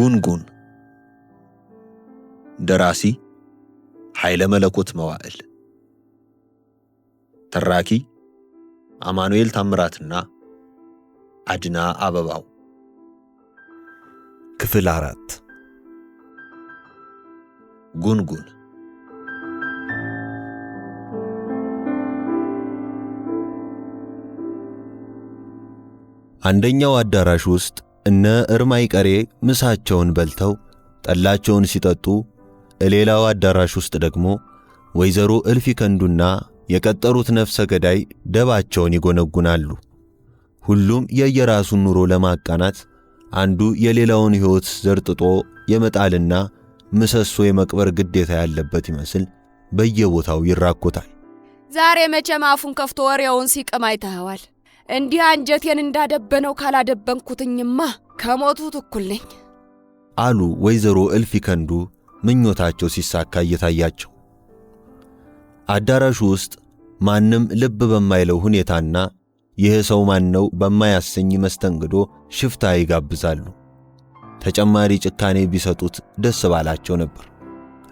ጉንጉን። ደራሲ ኃይለ መለኮት መዋዕል፣ ተራኪ አማኑኤል ታምራትና አድና አበባው። ክፍል 4። ጉንጉን። አንደኛው አዳራሽ ውስጥ እነ እርማይ ቀሬ ምሳቸውን በልተው ጠላቸውን ሲጠጡ፣ ሌላው አዳራሽ ውስጥ ደግሞ ወይዘሮ እልፍ ከንዱና የቀጠሩት ነፍሰ ገዳይ ደባቸውን ይጎነጉናሉ። ሁሉም የየራሱን ኑሮ ለማቃናት አንዱ የሌላውን ሕይወት ዘርጥጦ የመጣልና ምሰሶ የመቅበር ግዴታ ያለበት ይመስል በየቦታው ይራኮታል። ዛሬ መቼም አፉን ከፍቶ ወሬውን ሲቅም አይተኸዋል። እንዲህ አንጀቴን እንዳደበነው ካላደበንኩትኝማ ከሞቱት እኩል ነኝ አሉ ወይዘሮ እልፍ ከንዱ ምኞታቸው ሲሳካ እየታያቸው። አዳራሹ ውስጥ ማንም ልብ በማይለው ሁኔታና ይህ ሰው ማን ነው በማያሰኝ መስተንግዶ ሽፍታ ይጋብዛሉ። ተጨማሪ ጭካኔ ቢሰጡት ደስ ባላቸው ነበር።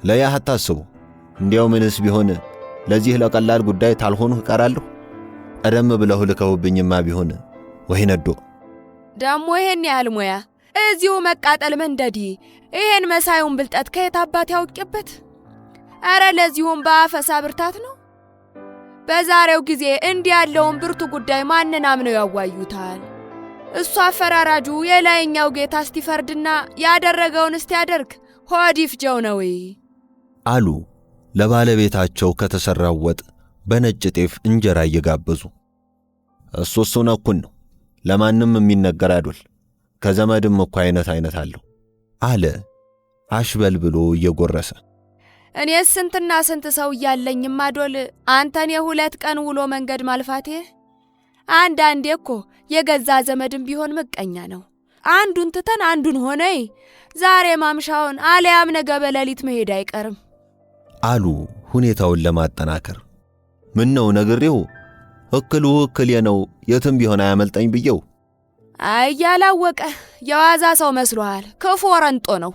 ለያህ አታስቡ፣ እንዲያው ምንስ ቢሆን ለዚህ ለቀላል ጉዳይ ታልሆንሁ እቀራለሁ። ቀደም ብለው ልከውብኝማ ቢሆን ወይ ነዶ። ደሞ ይሄን ያህል ሙያ እዚሁ መቃጠል መንደዲ፣ ይሄን መሳዩን ብልጠት ከየት አባት ያውቅበት? አረ ለዚሁም በአፈሳ ብርታት ነው። በዛሬው ጊዜ እንዲህ ያለውን ብርቱ ጉዳይ ማንን አምነው ያዋዩታል? እሱ አፈራራጁ የላይኛው ጌታ እስቲፈርድና ያደረገውን እስቲያደርግ ሆድ ይፍጀው ነው አሉ ለባለቤታቸው ከተሰራው ወጥ በነጭ ጤፍ እንጀራ እየጋበዙ። እሱ እሱን እኩል ነው፣ ለማንም የሚነገር አይደል። ከዘመድም እኮ አይነት አይነት አለው አለ አሽበል ብሎ እየጎረሰ። እኔስ ስንትና ስንት ሰው እያለኝም አዶል አንተን የሁለት ቀን ውሎ መንገድ ማልፋቴ። አንዳንዴ እኮ የገዛ ዘመድም ቢሆን ምቀኛ ነው። አንዱን ትተን አንዱን ሆነ ዛሬ ማምሻውን አልያም ነገ በሌሊት መሄድ አይቀርም አሉ ሁኔታውን ለማጠናከር። ምን ነው ነግሬው፣ እክሉ እክሌ ነው፣ የትም ቢሆን አያመልጠኝ ብየው። አይ ያላወቀ የዋዛ ሰው መስሎሃል። ክፉ ወረንጦ ነው፣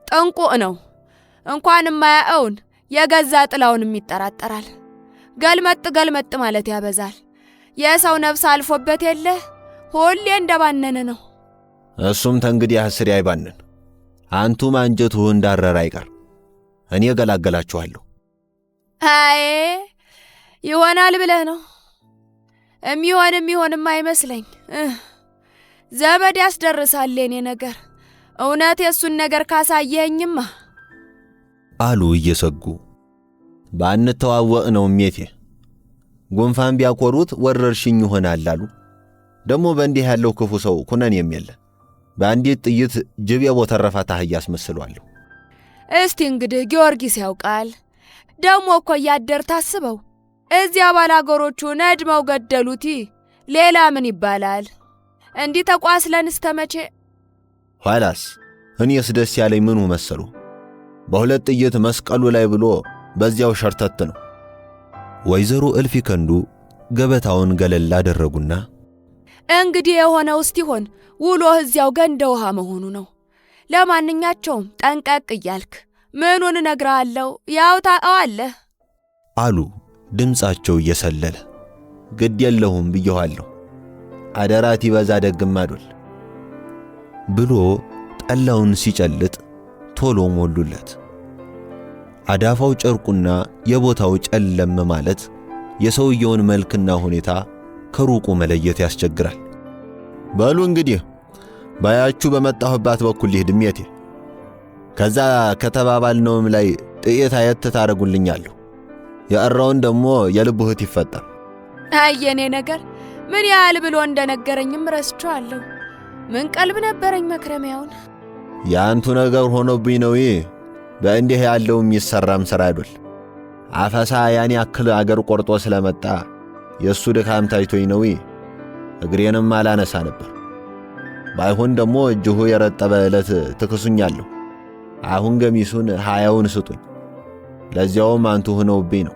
ጥንቁቅ ነው። እንኳን የማያየውን የገዛ ጥላውንም ይጠራጠራል። ገልመጥ ገልመጥ ማለት ያበዛል። የሰው ነፍስ አልፎበት የለ ሁሌ እንደባነነ ነው። እሱም ተንግዲህ አስሬ አይባንን፣ አንቱም አንጀቱ እንዳረረ አይቀር። እኔ እገላገላችኋለሁ። አይ ይሆናል ብለህ ነው? የሚሆን የሚሆንም አይመስለኝ። ዘመድ ያስደርሳል የኔ ነገር። እውነት የእሱን ነገር ካሳየኸኝማ አሉ እየሰጉ። ባንተዋወቅ ነው እሜቴ። ጉንፋን ቢያኮሩት ወረርሽኝ ይሆናል አሉ። ደግሞ በእንዲህ ያለው ክፉ ሰው ኩነኔም የለ። በአንዲት ጥይት ጅብ የቦተረፋት አህያ አስመስሏለሁ። እስቲ እንግዲህ ጊዮርጊስ ያውቃል። ደግሞ እኮ እያደር ታስበው እዚያ ባላገሮቹ ነድመው ገደሉት። ሌላ ምን ይባላል? እንዲህ ተቋስለን እስተመቼ? ኋላስ እኔስ ደስ ያለኝ ምኑ መሰሉ? በሁለት ጥይት መስቀሉ ላይ ብሎ በዚያው ሸርተት ነው። ወይዘሮ እልፍ ከንዱ ገበታውን ገለል አደረጉና እንግዲህ የሆነው እስቲሆን ውሎህ እዚያው ገንደ ውሃ መሆኑ ነው። ለማንኛቸውም ጠንቀቅ እያልክ ምኑን እነግርሃለሁ፣ ያው ታውቀዋለህ አሉ ድምፃቸው እየሰለለ። ግድ የለሁም ብየኋለሁ፣ አደራት ይበዛ ደግም አዶል ብሎ ጠላውን ሲጨልጥ ቶሎ ሞሉለት። አዳፋው ጨርቁና የቦታው ጨለም ማለት የሰውየውን መልክና ሁኔታ ከሩቁ መለየት ያስቸግራል። በሉ እንግዲህ ባያችሁ በመጣሁባት በኩል ልሂድ እሜቴ። ከዛ ከተባባልነውም ላይ ጥቂት አየት ታደርጉልኛለሁ። የእራውን ደግሞ የልብ እህት ይፈጠር። አይ የኔ ነገር ምን ያህል ብሎ እንደነገረኝም ረስቼዋለሁ። ምን ቀልብ ነበረኝ መክረሚያውን። የአንቱ ነገር ሆኖብኝ ነው። በእንዲህ ያለው የሚሰራም ሥራ አይደል። አፈሳ ያን ያክል አገር ቆርጦ ስለመጣ የእሱ ድካም ታይቶኝ ነው። እግሬንም አላነሳ ነበር። ባይሆን ደግሞ እጅሁ የረጠበ ዕለት ትክሱኛለሁ። አሁን ገሚሱን 20ውን ስጡኝ፣ ለዚያውም አንቱ ሆነውብኝ ነው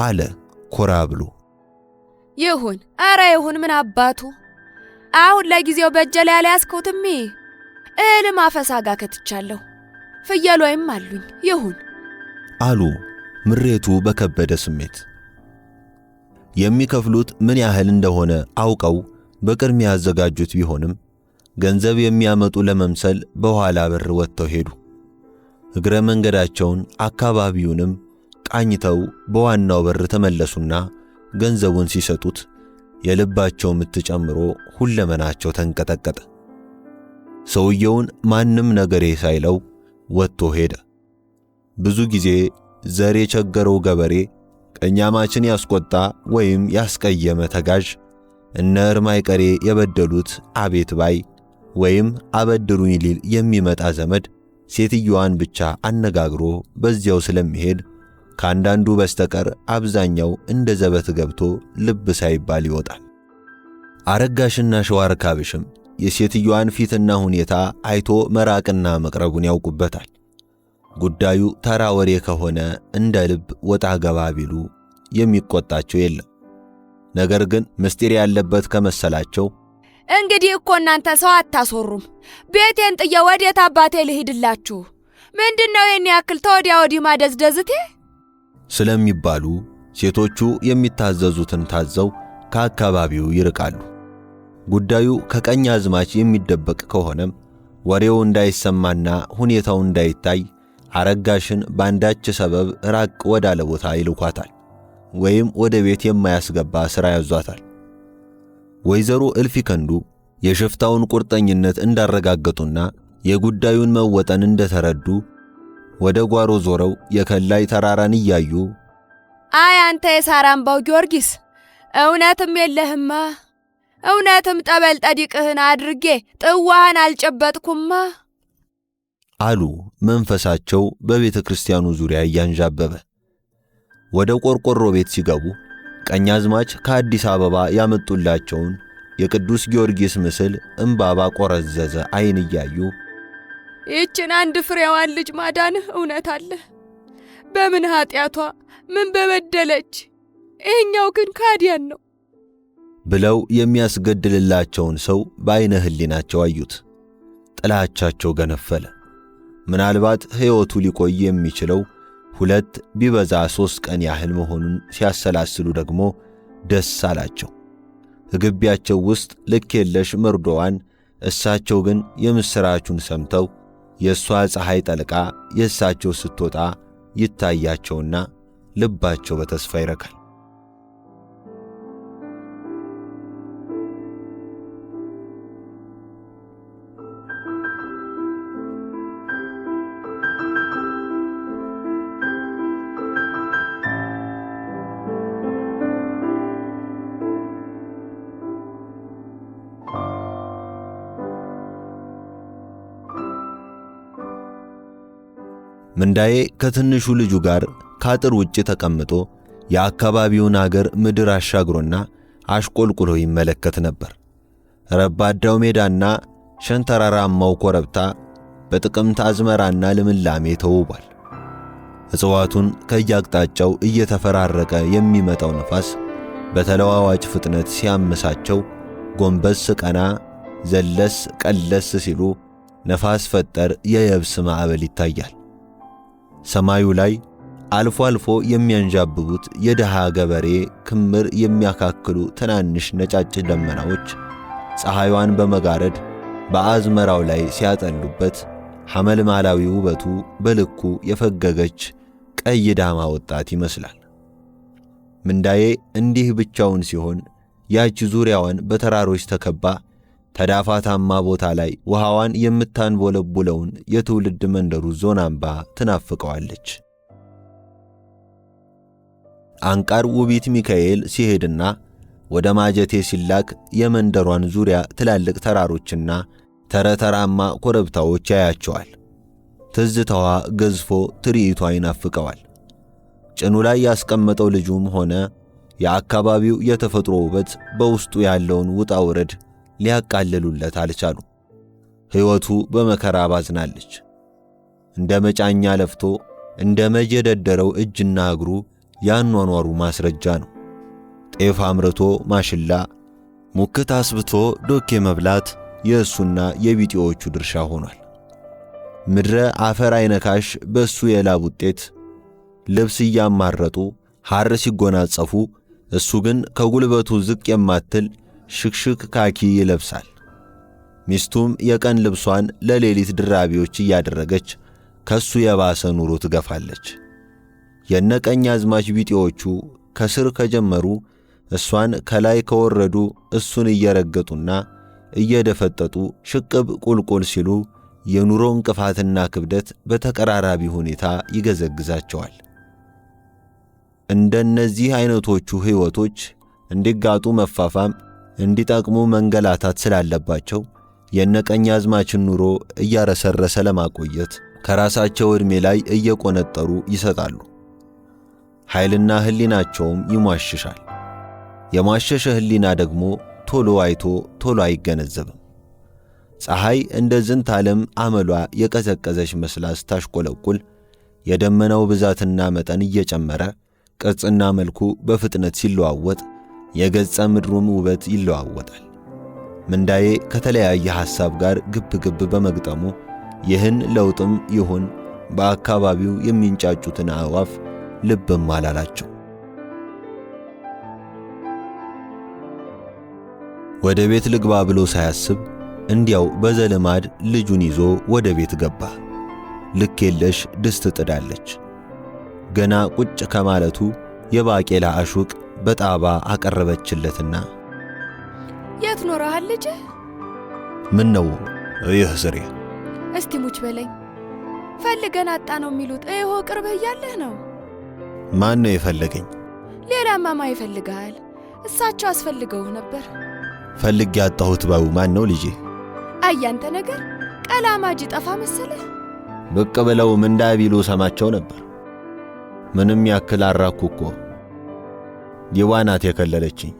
አለ ኮራ ብሎ። ይሁን፣ አረ ይሁን፣ ምን አባቱ። አሁን ለጊዜው በእጄ ላይ አልያዝኩትም። እህልም አፈሳ ጋ ከትቻለሁ። ፍየሎይም አሉኝ። ይሁን አሉ ምሬቱ በከበደ ስሜት። የሚከፍሉት ምን ያህል እንደሆነ አውቀው በቅድሚያ ያዘጋጁት ቢሆንም ገንዘብ የሚያመጡ ለመምሰል በኋላ በር ወጥተው ሄዱ። እግረ መንገዳቸውን አካባቢውንም ቃኝተው በዋናው በር ተመለሱና ገንዘቡን ሲሰጡት የልባቸው ምት ጨምሮ ሁለመናቸው ተንቀጠቀጠ። ሰውየውን ማንም ነገሬ ሳይለው ወጥቶ ሄደ። ብዙ ጊዜ ዘር የቸገረው ገበሬ ቀኛማችን ያስቆጣ ወይም ያስቀየመ ተጋዥ እነ እርማይ ቀሬ የበደሉት አቤት ባይ ወይም አበድሩኝ ሊል የሚመጣ ዘመድ ሴትዮዋን ብቻ አነጋግሮ በዚያው ስለሚሄድ ከአንዳንዱ በስተቀር አብዛኛው እንደ ዘበት ገብቶ ልብ ሳይባል ይወጣል። አረጋሽና ሸዋርካብሽም የሴትዮዋን ፊትና ሁኔታ አይቶ መራቅና መቅረቡን ያውቁበታል። ጉዳዩ ተራ ወሬ ከሆነ እንደ ልብ ወጣ ገባ ቢሉ የሚቆጣቸው የለም። ነገር ግን ምስጢር ያለበት ከመሰላቸው እንግዲህ እኮ እናንተ ሰው አታስወሩም። ቤቴን ጥዬ ወዴት አባቴ ልሂድላችሁ? ምንድነው ይሄን ያክል ተወዲያ ወዲህ ማደዝደዝቴ? ስለሚባሉ ሴቶቹ የሚታዘዙትን ታዘው ከአካባቢው ይርቃሉ። ጉዳዩ ከቀኝ አዝማች የሚደበቅ ከሆነም ወሬው እንዳይሰማና ሁኔታው እንዳይታይ አረጋሽን ባንዳች ሰበብ ራቅ ወዳለ ቦታ ይልኳታል፣ ወይም ወደ ቤት የማያስገባ ሥራ ያዟታል። ወይዘሮ እልፍ ከንዱ የሽፍታውን ቁርጠኝነት እንዳረጋገጡና የጉዳዩን መወጠን እንደተረዱ ወደ ጓሮ ዞረው የከላይ ተራራን እያዩ አይ አንተ የሳራምባው ጊዮርጊስ እውነትም የለህማ፣ እውነትም ጠበል ጠዲቅህን አድርጌ ጥዋህን አልጨበጥኩማ አሉ። መንፈሳቸው በቤተ ክርስቲያኑ ዙሪያ እያንዣበበ ወደ ቆርቆሮ ቤት ሲገቡ ቀኛዝማች ከአዲስ አበባ ያመጡላቸውን የቅዱስ ጊዮርጊስ ምስል እምባ ባቆረዘዘ አይን እያዩ ይህችን አንድ ፍሬዋን ልጅ ማዳንህ እውነት አለ። በምን ኃጢአቷ ምን በበደለች? ይሄኛው ግን ካዲያን ነው ብለው የሚያስገድልላቸውን ሰው በአይነ ህሊናቸው አዩት። ጥላቻቸው ገነፈለ። ምናልባት ሕይወቱ ሊቆይ የሚችለው 2 ቢበዛ 3 ቀን ያህል መሆኑን ሲያሰላስሉ ደግሞ ደስ አላቸው። ግቢያቸው ውስጥ ልክ የለሽ መርዶዋን፣ እሳቸው ግን የምስራቹን ሰምተው የሷ ፀሐይ ጠልቃ የእሳቸው ስትወጣ ይታያቸውና ልባቸው በተስፋ ይረካል። ምንዳዬ ከትንሹ ልጁ ጋር ካጥር ውጪ ተቀምጦ የአካባቢውን አገር ምድር አሻግሮና አሽቆልቁሎ ይመለከት ነበር። ረባዳው ሜዳና ሸንተራራማው ኮረብታ በጥቅምት አዝመራና ልምላሜ ተውቧል። እጽዋቱን ከያቅጣጫው እየተፈራረቀ የሚመጣው ነፋስ በተለዋዋጭ ፍጥነት ሲያመሳቸው ጎንበስ ቀና ዘለስ ቀለስ ሲሉ ነፋስ ፈጠር የየብስ ማዕበል ይታያል። ሰማዩ ላይ አልፎ አልፎ የሚያንዣብቡት የደሃ ገበሬ ክምር የሚያካክሉ ትናንሽ ነጫጭ ደመናዎች ፀሐይዋን በመጋረድ በአዝመራው ላይ ሲያጠሉበት ሐመልማላዊ ውበቱ በልኩ የፈገገች ቀይ ዳማ ወጣት ይመስላል። ምንዳዬ እንዲህ ብቻውን ሲሆን ያች ዙሪያዋን በተራሮች ተከባ ተዳፋታማ ቦታ ላይ ውሃዋን የምታንቦለቡለውን የትውልድ መንደሩ ዞናምባ ትናፍቀዋለች። አንቃር ውቢት ሚካኤል ሲሄድና ወደ ማጀቴ ሲላክ የመንደሯን ዙሪያ ትላልቅ ተራሮችና ተረተራማ ኮረብታዎች ያያቸዋል። ትዝታዋ ገዝፎ ትርኢቷ ይናፍቀዋል። ጭኑ ላይ ያስቀመጠው ልጁም ሆነ የአካባቢው የተፈጥሮ ውበት በውስጡ ያለውን ውጣ ውረድ ሊያቃልሉለት አልቻሉ። ሕይወቱ በመከራ ባዝናለች። እንደ መጫኛ ለፍቶ እንደ መጅ የደደረው እጅና እግሩ ያኗኗሩ ማስረጃ ነው። ጤፍ አምርቶ ማሽላ፣ ሙክት አስብቶ ዶኬ መብላት፣ የእሱና የቢጤዎቹ ድርሻ ሆኗል። ምድረ አፈር አይነካሽ በእሱ የላብ ውጤት ልብስ እያማረጡ ሐር ሲጎናጸፉ፣ እሱ ግን ከጉልበቱ ዝቅ የማትል ሽክሽክ ካኪ ይለብሳል። ሚስቱም የቀን ልብሷን ለሌሊት ድራቢዎች እያደረገች ከሱ የባሰ ኑሮ ትገፋለች። የነቀኝ አዝማች ቢጤዎቹ ከስር ከጀመሩ እሷን ከላይ ከወረዱ እሱን እየረገጡና እየደፈጠጡ ሽቅብ ቁልቁል ሲሉ የኑሮ እንቅፋትና ክብደት በተቀራራቢ ሁኔታ ይገዘግዛቸዋል። እንደነዚህ አይነቶቹ ሕይወቶች እንዲጋጡ መፋፋም፣ እንዲጠቅሙ መንገላታት ስላለባቸው የነቀኝ አዝማችን ኑሮ እያረሰረሰ ለማቆየት ከራሳቸው ዕድሜ ላይ እየቆነጠሩ ይሰጣሉ። ኃይልና ሕሊናቸውም ይሟሽሻል። የሟሸሸ ሕሊና ደግሞ ቶሎ አይቶ ቶሎ አይገነዘብም። ፀሐይ እንደ ዝንት ዓለም አመሏ የቀዘቀዘች መስላ ስታሽቆለቁል የደመናው ብዛትና መጠን እየጨመረ ቅርጽና መልኩ በፍጥነት ሲለዋወጥ የገጸ ምድሩም ውበት ይለዋወጣል። ምንዳዬ ከተለያየ ሐሳብ ጋር ግብ ግብ በመግጠሙ ይህን ለውጥም ይሁን በአካባቢው የሚንጫጩትን አዕዋፍ ልብም አላላቸው። ወደ ቤት ልግባ ብሎ ሳያስብ እንዲያው በዘልማድ ልጁን ይዞ ወደ ቤት ገባ። ልክ የለሽ ድስት ጥዳለች። ገና ቁጭ ከማለቱ የባቄላ አሹቅ በጣባ አቀረበችለትና የት ኖረሃል ልጄ? ምን ነው ይህ ስሬ? እስቲ ሙች በለኝ። ፈልገን አጣ ነው የሚሉት። ይኸው ቅርብህ እያለህ ነው። ማን ነው የፈለገኝ? ሌላ ማማ ይፈልግሃል። እሳቸው አስፈልገውህ ነበር። ፈልጌ ያጣሁት ባዩ ማን ነው ልጄ? አያንተ ነገር ቀላማጅ ጠፋ መሰለህ። ብቅ ብለው ምንዳ ቢሉ ሰማቸው ነበር። ምንም ያክል አራኩ እኮ ዲዋናት የከለለችኝ።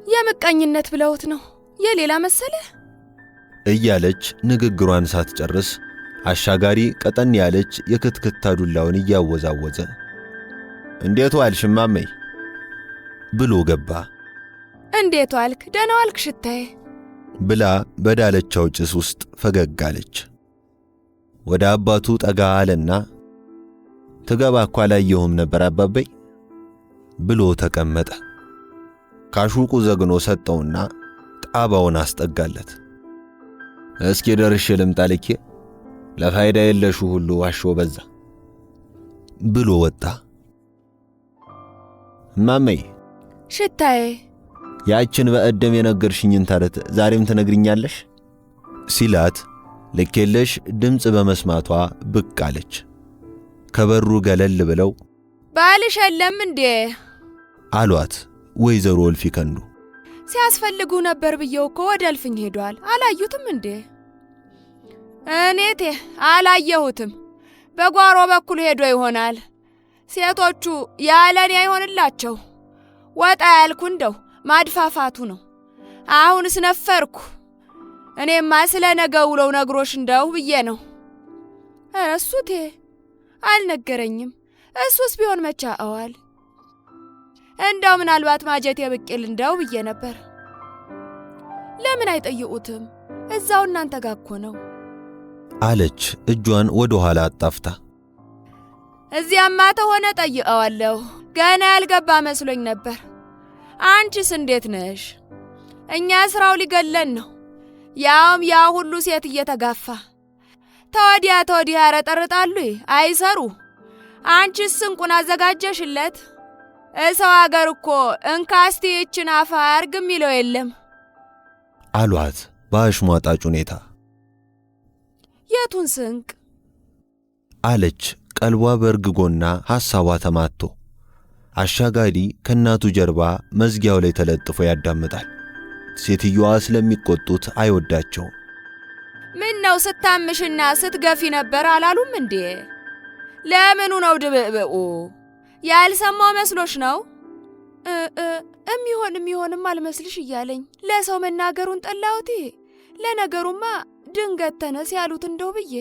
የምቀኝነት ብለውት ነው የሌላ መሰለህ እያለች ንግግሯን ሳትጨርስ አሻጋሪ ቀጠን ያለች የክትክታ ዱላውን እያወዛወዘ እንዴት ዋልሽ እማመይ ብሎ ገባ። እንዴት ዋልክ? ደህና ዋልክ ሽታዬ ብላ በዳለቻው ጭስ ውስጥ ፈገግ አለች። ወደ አባቱ ጠጋ አለና ትገባ እኮ አላየሁም ነበር አባበይ ብሎ ተቀመጠ። ካሹቁ ዘግኖ ሰጠውና ጣባውን አስጠጋለት። እስኪ ደርሼ ልምጣ ልኬ ለፋይዳ የለሹ ሁሉ ዋሾ በዛ ብሎ ወጣ። እማመይ ሽታዬ ያችን በእደም የነገርሽኝን ተረት ዛሬም ትነግሪኛለሽ ሲላት ልኬለሽ ድምፅ በመስማቷ ብቅ አለች። ከበሩ ገለል ብለው ባልሽ የለም እንዴ አሏት ወይዘሮ እልፊ ከንዱ። ሲያስፈልጉ ነበር ብየው እኮ ወደ እልፍኝ ሄዷል። አላዩትም እንዴ? እኔቴ አላየሁትም። በጓሮ በኩል ሄዶ ይሆናል። ሴቶቹ ያለኔ አይሆንላቸው። ወጣ ያልኩ እንደው ማድፋፋቱ ነው። አሁንስ ነፈርኩ። እኔማ ስለ ነገ ውለው ነግሮሽ እንደው ብዬ ነው። እሱቴ አልነገረኝም። እሱስ ቢሆን መቻ አዋል እንደው ምናልባት ማጀቴ ብቅል እንደው ብዬ ነበር። ለምን አይጠይቁትም? እዛው እናንተ ጋር እኮ ነው አለች እጇን ወደ ኋላ አጣፍታ። እዚያማ ተሆነ ጠይቀዋለሁ። ገና ያልገባ መስሎኝ ነበር። አንቺስ እንዴት ነሽ? እኛ ስራው ሊገለን ነው። ያውም ያ ሁሉ ሴት እየተጋፋ ተወዲያ ተወዲያ ያረጠርጣሉ፣ አይሰሩ። አንቺስ ስንቁን አዘጋጀሽለት? እሰው አገር እኮ እንካስቲ ይችን አፋ አርግ የሚለው የለም አሏት በአሽሟጣጭ ሁኔታ። የቱን ስንቅ አለች ቀልቧ በእርግጎና ሐሳቧ ተማቶ። አሻጋሪ ከእናቱ ጀርባ መዝጊያው ላይ ተለጥፎ ያዳምጣል። ሴትዮዋ ስለሚቆጡት አይወዳቸውም። ምን ነው ስታምሽና ስትገፊ ነበር አላሉም እንዴ? ለምኑ ነው ድብብቁ? ያልሰማው መስሎሽ ነው? እሚሆን እሚሆንም አልመስልሽ እያለኝ ለሰው መናገሩን ጠላሁት። ለነገሩማ ድንገት ተነስ ያሉት እንደው ብዬ።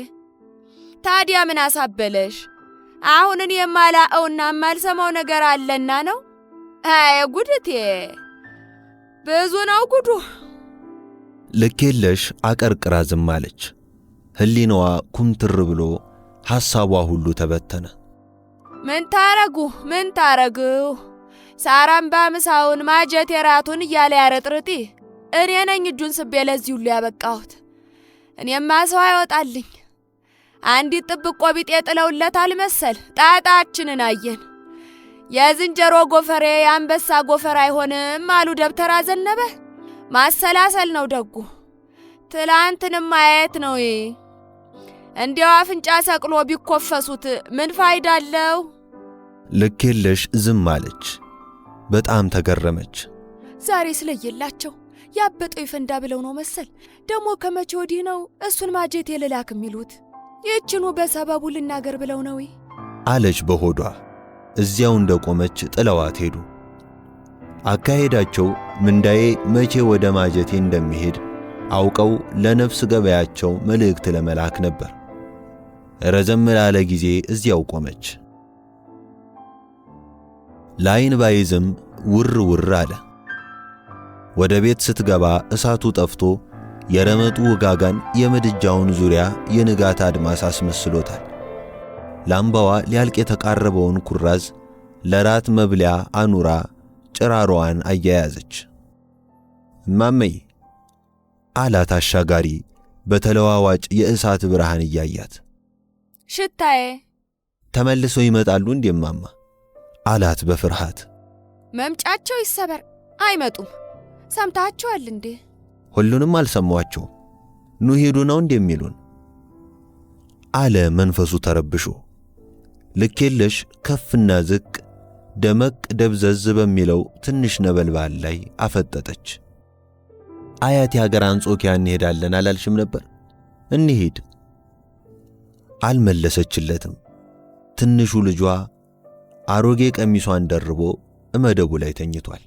ታዲያ ምን አሳበለሽ? አሁን እኔ የማላቀውና የማልሰማው ነገር አለና ነው? አይ ጉድቴ፣ ብዙ ነው ጉዱ። ልኬለሽ አቀርቅራ ዝም አለች። ሕሊናዋ ኩምትር ብሎ ሐሳቧ ሁሉ ተበተነ። ምን ታረጉ ምን ታረግው? ሳራምባ ምሳውን ማጀቴ ራቱን እያለ ያረጥርጢ እኔ ነኝ እጁን ስቤ ለዚህ ሁሉ ያበቃሁት። እኔማ ሰው አይወጣልኝ። አንዲት ጥብቆ ቢጤ ጥለውለታል መሰል ጣጣችንን አየን። የዝንጀሮ ጎፈሬ የአንበሳ ጎፈር አይሆንም አሉ ደብተራ ዘነበ። ማሰላሰል ነው ደጉ። ትላንትንም ማየት ነው። እንዲያው አፍንጫ ሰቅሎ ቢኮፈሱት ምን ፋይዳ አለው? ልኬለሽ ዝም አለች። በጣም ተገረመች። ዛሬ ስለየላቸው ያበጠው ይፈንዳ ብለው ነው መሰል። ደግሞ ከመቼ ወዲህ ነው እሱን ማጀቴ ልላክ የሚሉት? ይህችኑ በሰበቡ ልናገር ብለው ነው አለች በሆዷ። እዚያው እንደቆመች ጥለዋት ሄዱ። አካሄዳቸው ምንዳዬ መቼ ወደ ማጀቴ እንደሚሄድ አውቀው ለነፍስ ገበያቸው መልእክት ለመላክ ነበር። ረዘም ላለ ጊዜ እዚያው ቆመች። ላይን ባይዝም ውር ውር አለ። ወደ ቤት ስትገባ እሳቱ ጠፍቶ የረመጡ ውጋጋን የምድጃውን ዙሪያ የንጋት አድማስ አስመስሎታል። ላምባዋ ሊያልቅ የተቃረበውን ኩራዝ ለራት መብሊያ አኑራ ጭራሮዋን አያያዘች። እማመይ አላት አሻጋሪ በተለዋዋጭ የእሳት ብርሃን እያያት። ሽታዬ ተመልሰው ይመጣሉ እንዴ እማማ? አላት በፍርሃት። መምጫቸው ይሰበር፣ አይመጡም። ሰምታችኋል እንዴ? ሁሉንም አልሰሟቸውም። ኑ ሂዱ ነው እንዴ የሚሉን? አለ መንፈሱ ተረብሾ። ልኬለሽ ከፍና ዝቅ ደመቅ ደብዘዝ በሚለው ትንሽ ነበልባል ላይ አፈጠጠች። አያቴ ሀገር አንጾኪያ እንሄዳለን አላልሽም ነበር? እንሂድ። አልመለሰችለትም። ትንሹ ልጇ አሮጌ ቀሚሷን ደርቦ እመደቡ ላይ ተኝቷል።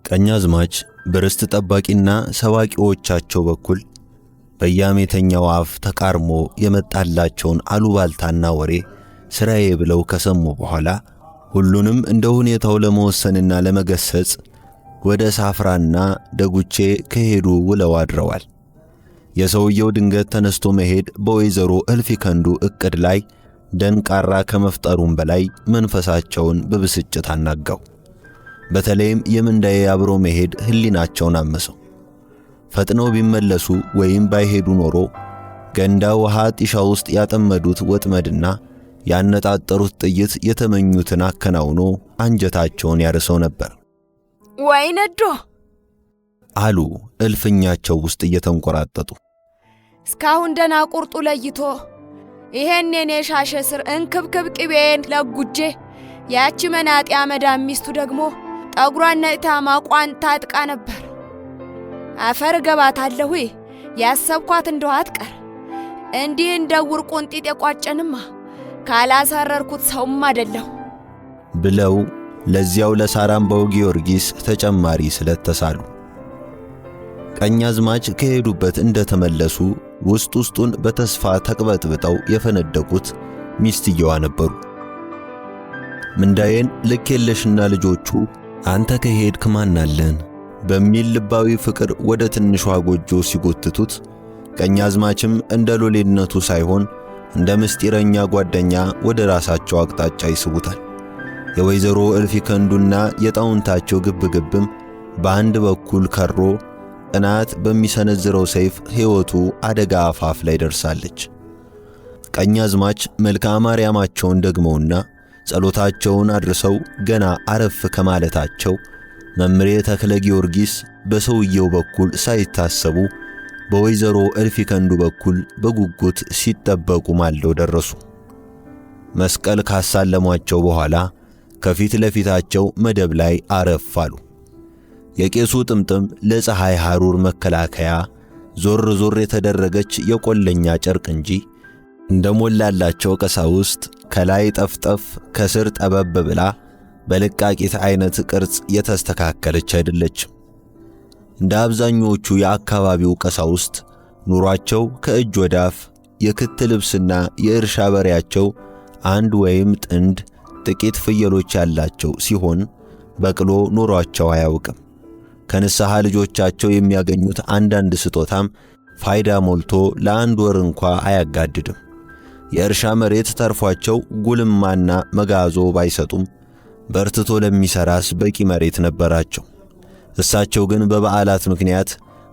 ቀኛዝማች በርስት ጠባቂና ሰባቂዎቻቸው በኩል በያሜተኛው አፍ ተቃርሞ የመጣላቸውን አሉባልታና ወሬ ስራዬ ብለው ከሰሙ በኋላ ሁሉንም እንደ ሁኔታው ለመወሰንና ለመገሰጽ ወደ ሳፍራና ደጉቼ ከሄዱ ውለው አድረዋል። የሰውየው ድንገት ተነስቶ መሄድ በወይዘሮ እልፍ ከንዱ እቅድ ላይ ደንቃራ ከመፍጠሩም በላይ መንፈሳቸውን በብስጭት አናጋው። በተለይም የምንዳዬ አብሮ መሄድ ህሊናቸውን አመሰው። ፈጥነው ቢመለሱ ወይም ባይሄዱ ኖሮ ገንዳ ውሃ ጢሻ ውስጥ ያጠመዱት ወጥመድና ያነጣጠሩት ጥይት የተመኙትን አከናውኖ አንጀታቸውን ያርሰው ነበር። ወይ ነዶ አሉ እልፍኛቸው ውስጥ እየተንቆራጠጡ። እስካሁን ደና ቁርጡ ለይቶ ይሄን የኔ ሻሸ ስር እንክብክብ ቅቤን ለጉጄ ያቺ መናጤ አመዳም ሚስቱ ደግሞ ጠጉሯን ነጭታ ማቋን ታጥቃ ነበር። አፈር እገባታለሁ ያሰብኳት እንደው አትቀር። እንዲህ እንደ ውር ቁንጢጥ የቋጨንማ ካላሳረርኩት ሰውም አይደለሁ ብለው ለዚያው ለሳራምባው ጊዮርጊስ ተጨማሪ ስለት ተሳሉ። ቀኛዝማች ከሄዱበት እንደተመለሱ ውስጥ ውስጡን በተስፋ ተቅበጥብጠው የፈነደቁት ሚስትየዋ ነበሩ። ምንዳዬን ልኬለሽና ልጆቹ አንተ ከሄድክ ማናለን በሚል ልባዊ ፍቅር ወደ ትንሿ ጎጆ ሲጎትቱት ቀኛዝማችም እንደ ሎሌነቱ ሳይሆን እንደ ምስጢረኛ ጓደኛ ወደ ራሳቸው አቅጣጫ ይስቡታል። የወይዘሮ እልፍ ከንዱና የጣውንታቸው ግብግብም በአንድ በኩል ከሮ ቅናት በሚሰነዝረው ሰይፍ ሕይወቱ አደጋ አፋፍ ላይ ደርሳለች። ቀኛዝማች መልክአ ማርያማቸውን ደግመውና ጸሎታቸውን አድርሰው ገና አረፍ ከማለታቸው መምሬ ተክለ ጊዮርጊስ በሰውየው በኩል ሳይታሰቡ በወይዘሮ እልፍ ከንዱ በኩል በጉጉት ሲጠበቁ ማለው ደረሱ። መስቀል ካሳለሟቸው በኋላ ከፊት ለፊታቸው መደብ ላይ አረፍ አሉ። የቄሱ ጥምጥም ለፀሐይ ሐሩር መከላከያ ዞር ዞር የተደረገች የቆለኛ ጨርቅ እንጂ እንደሞላላቸው ቀሳውስት ከላይ ጠፍጠፍ ከስር ጠበብ ብላ በልቃቂት አይነት ቅርጽ የተስተካከለች አይደለችም። እንደ አብዛኞቹ የአካባቢው ቀሳውስት ኑሯቸው ከእጅ ወዳፍ የክት ልብስና የእርሻ በሬያቸው አንድ ወይም ጥንድ ጥቂት ፍየሎች ያላቸው ሲሆን በቅሎ ኑሯቸው አያውቅም። ከንስሐ ልጆቻቸው የሚያገኙት አንዳንድ ስጦታም ፋይዳ ሞልቶ ለአንድ ወር እንኳ አያጋድድም። የእርሻ መሬት ተርፏቸው ጉልማና መጋዞ ባይሰጡም በርትቶ ለሚሰራስ በቂ መሬት ነበራቸው። እሳቸው ግን በበዓላት ምክንያት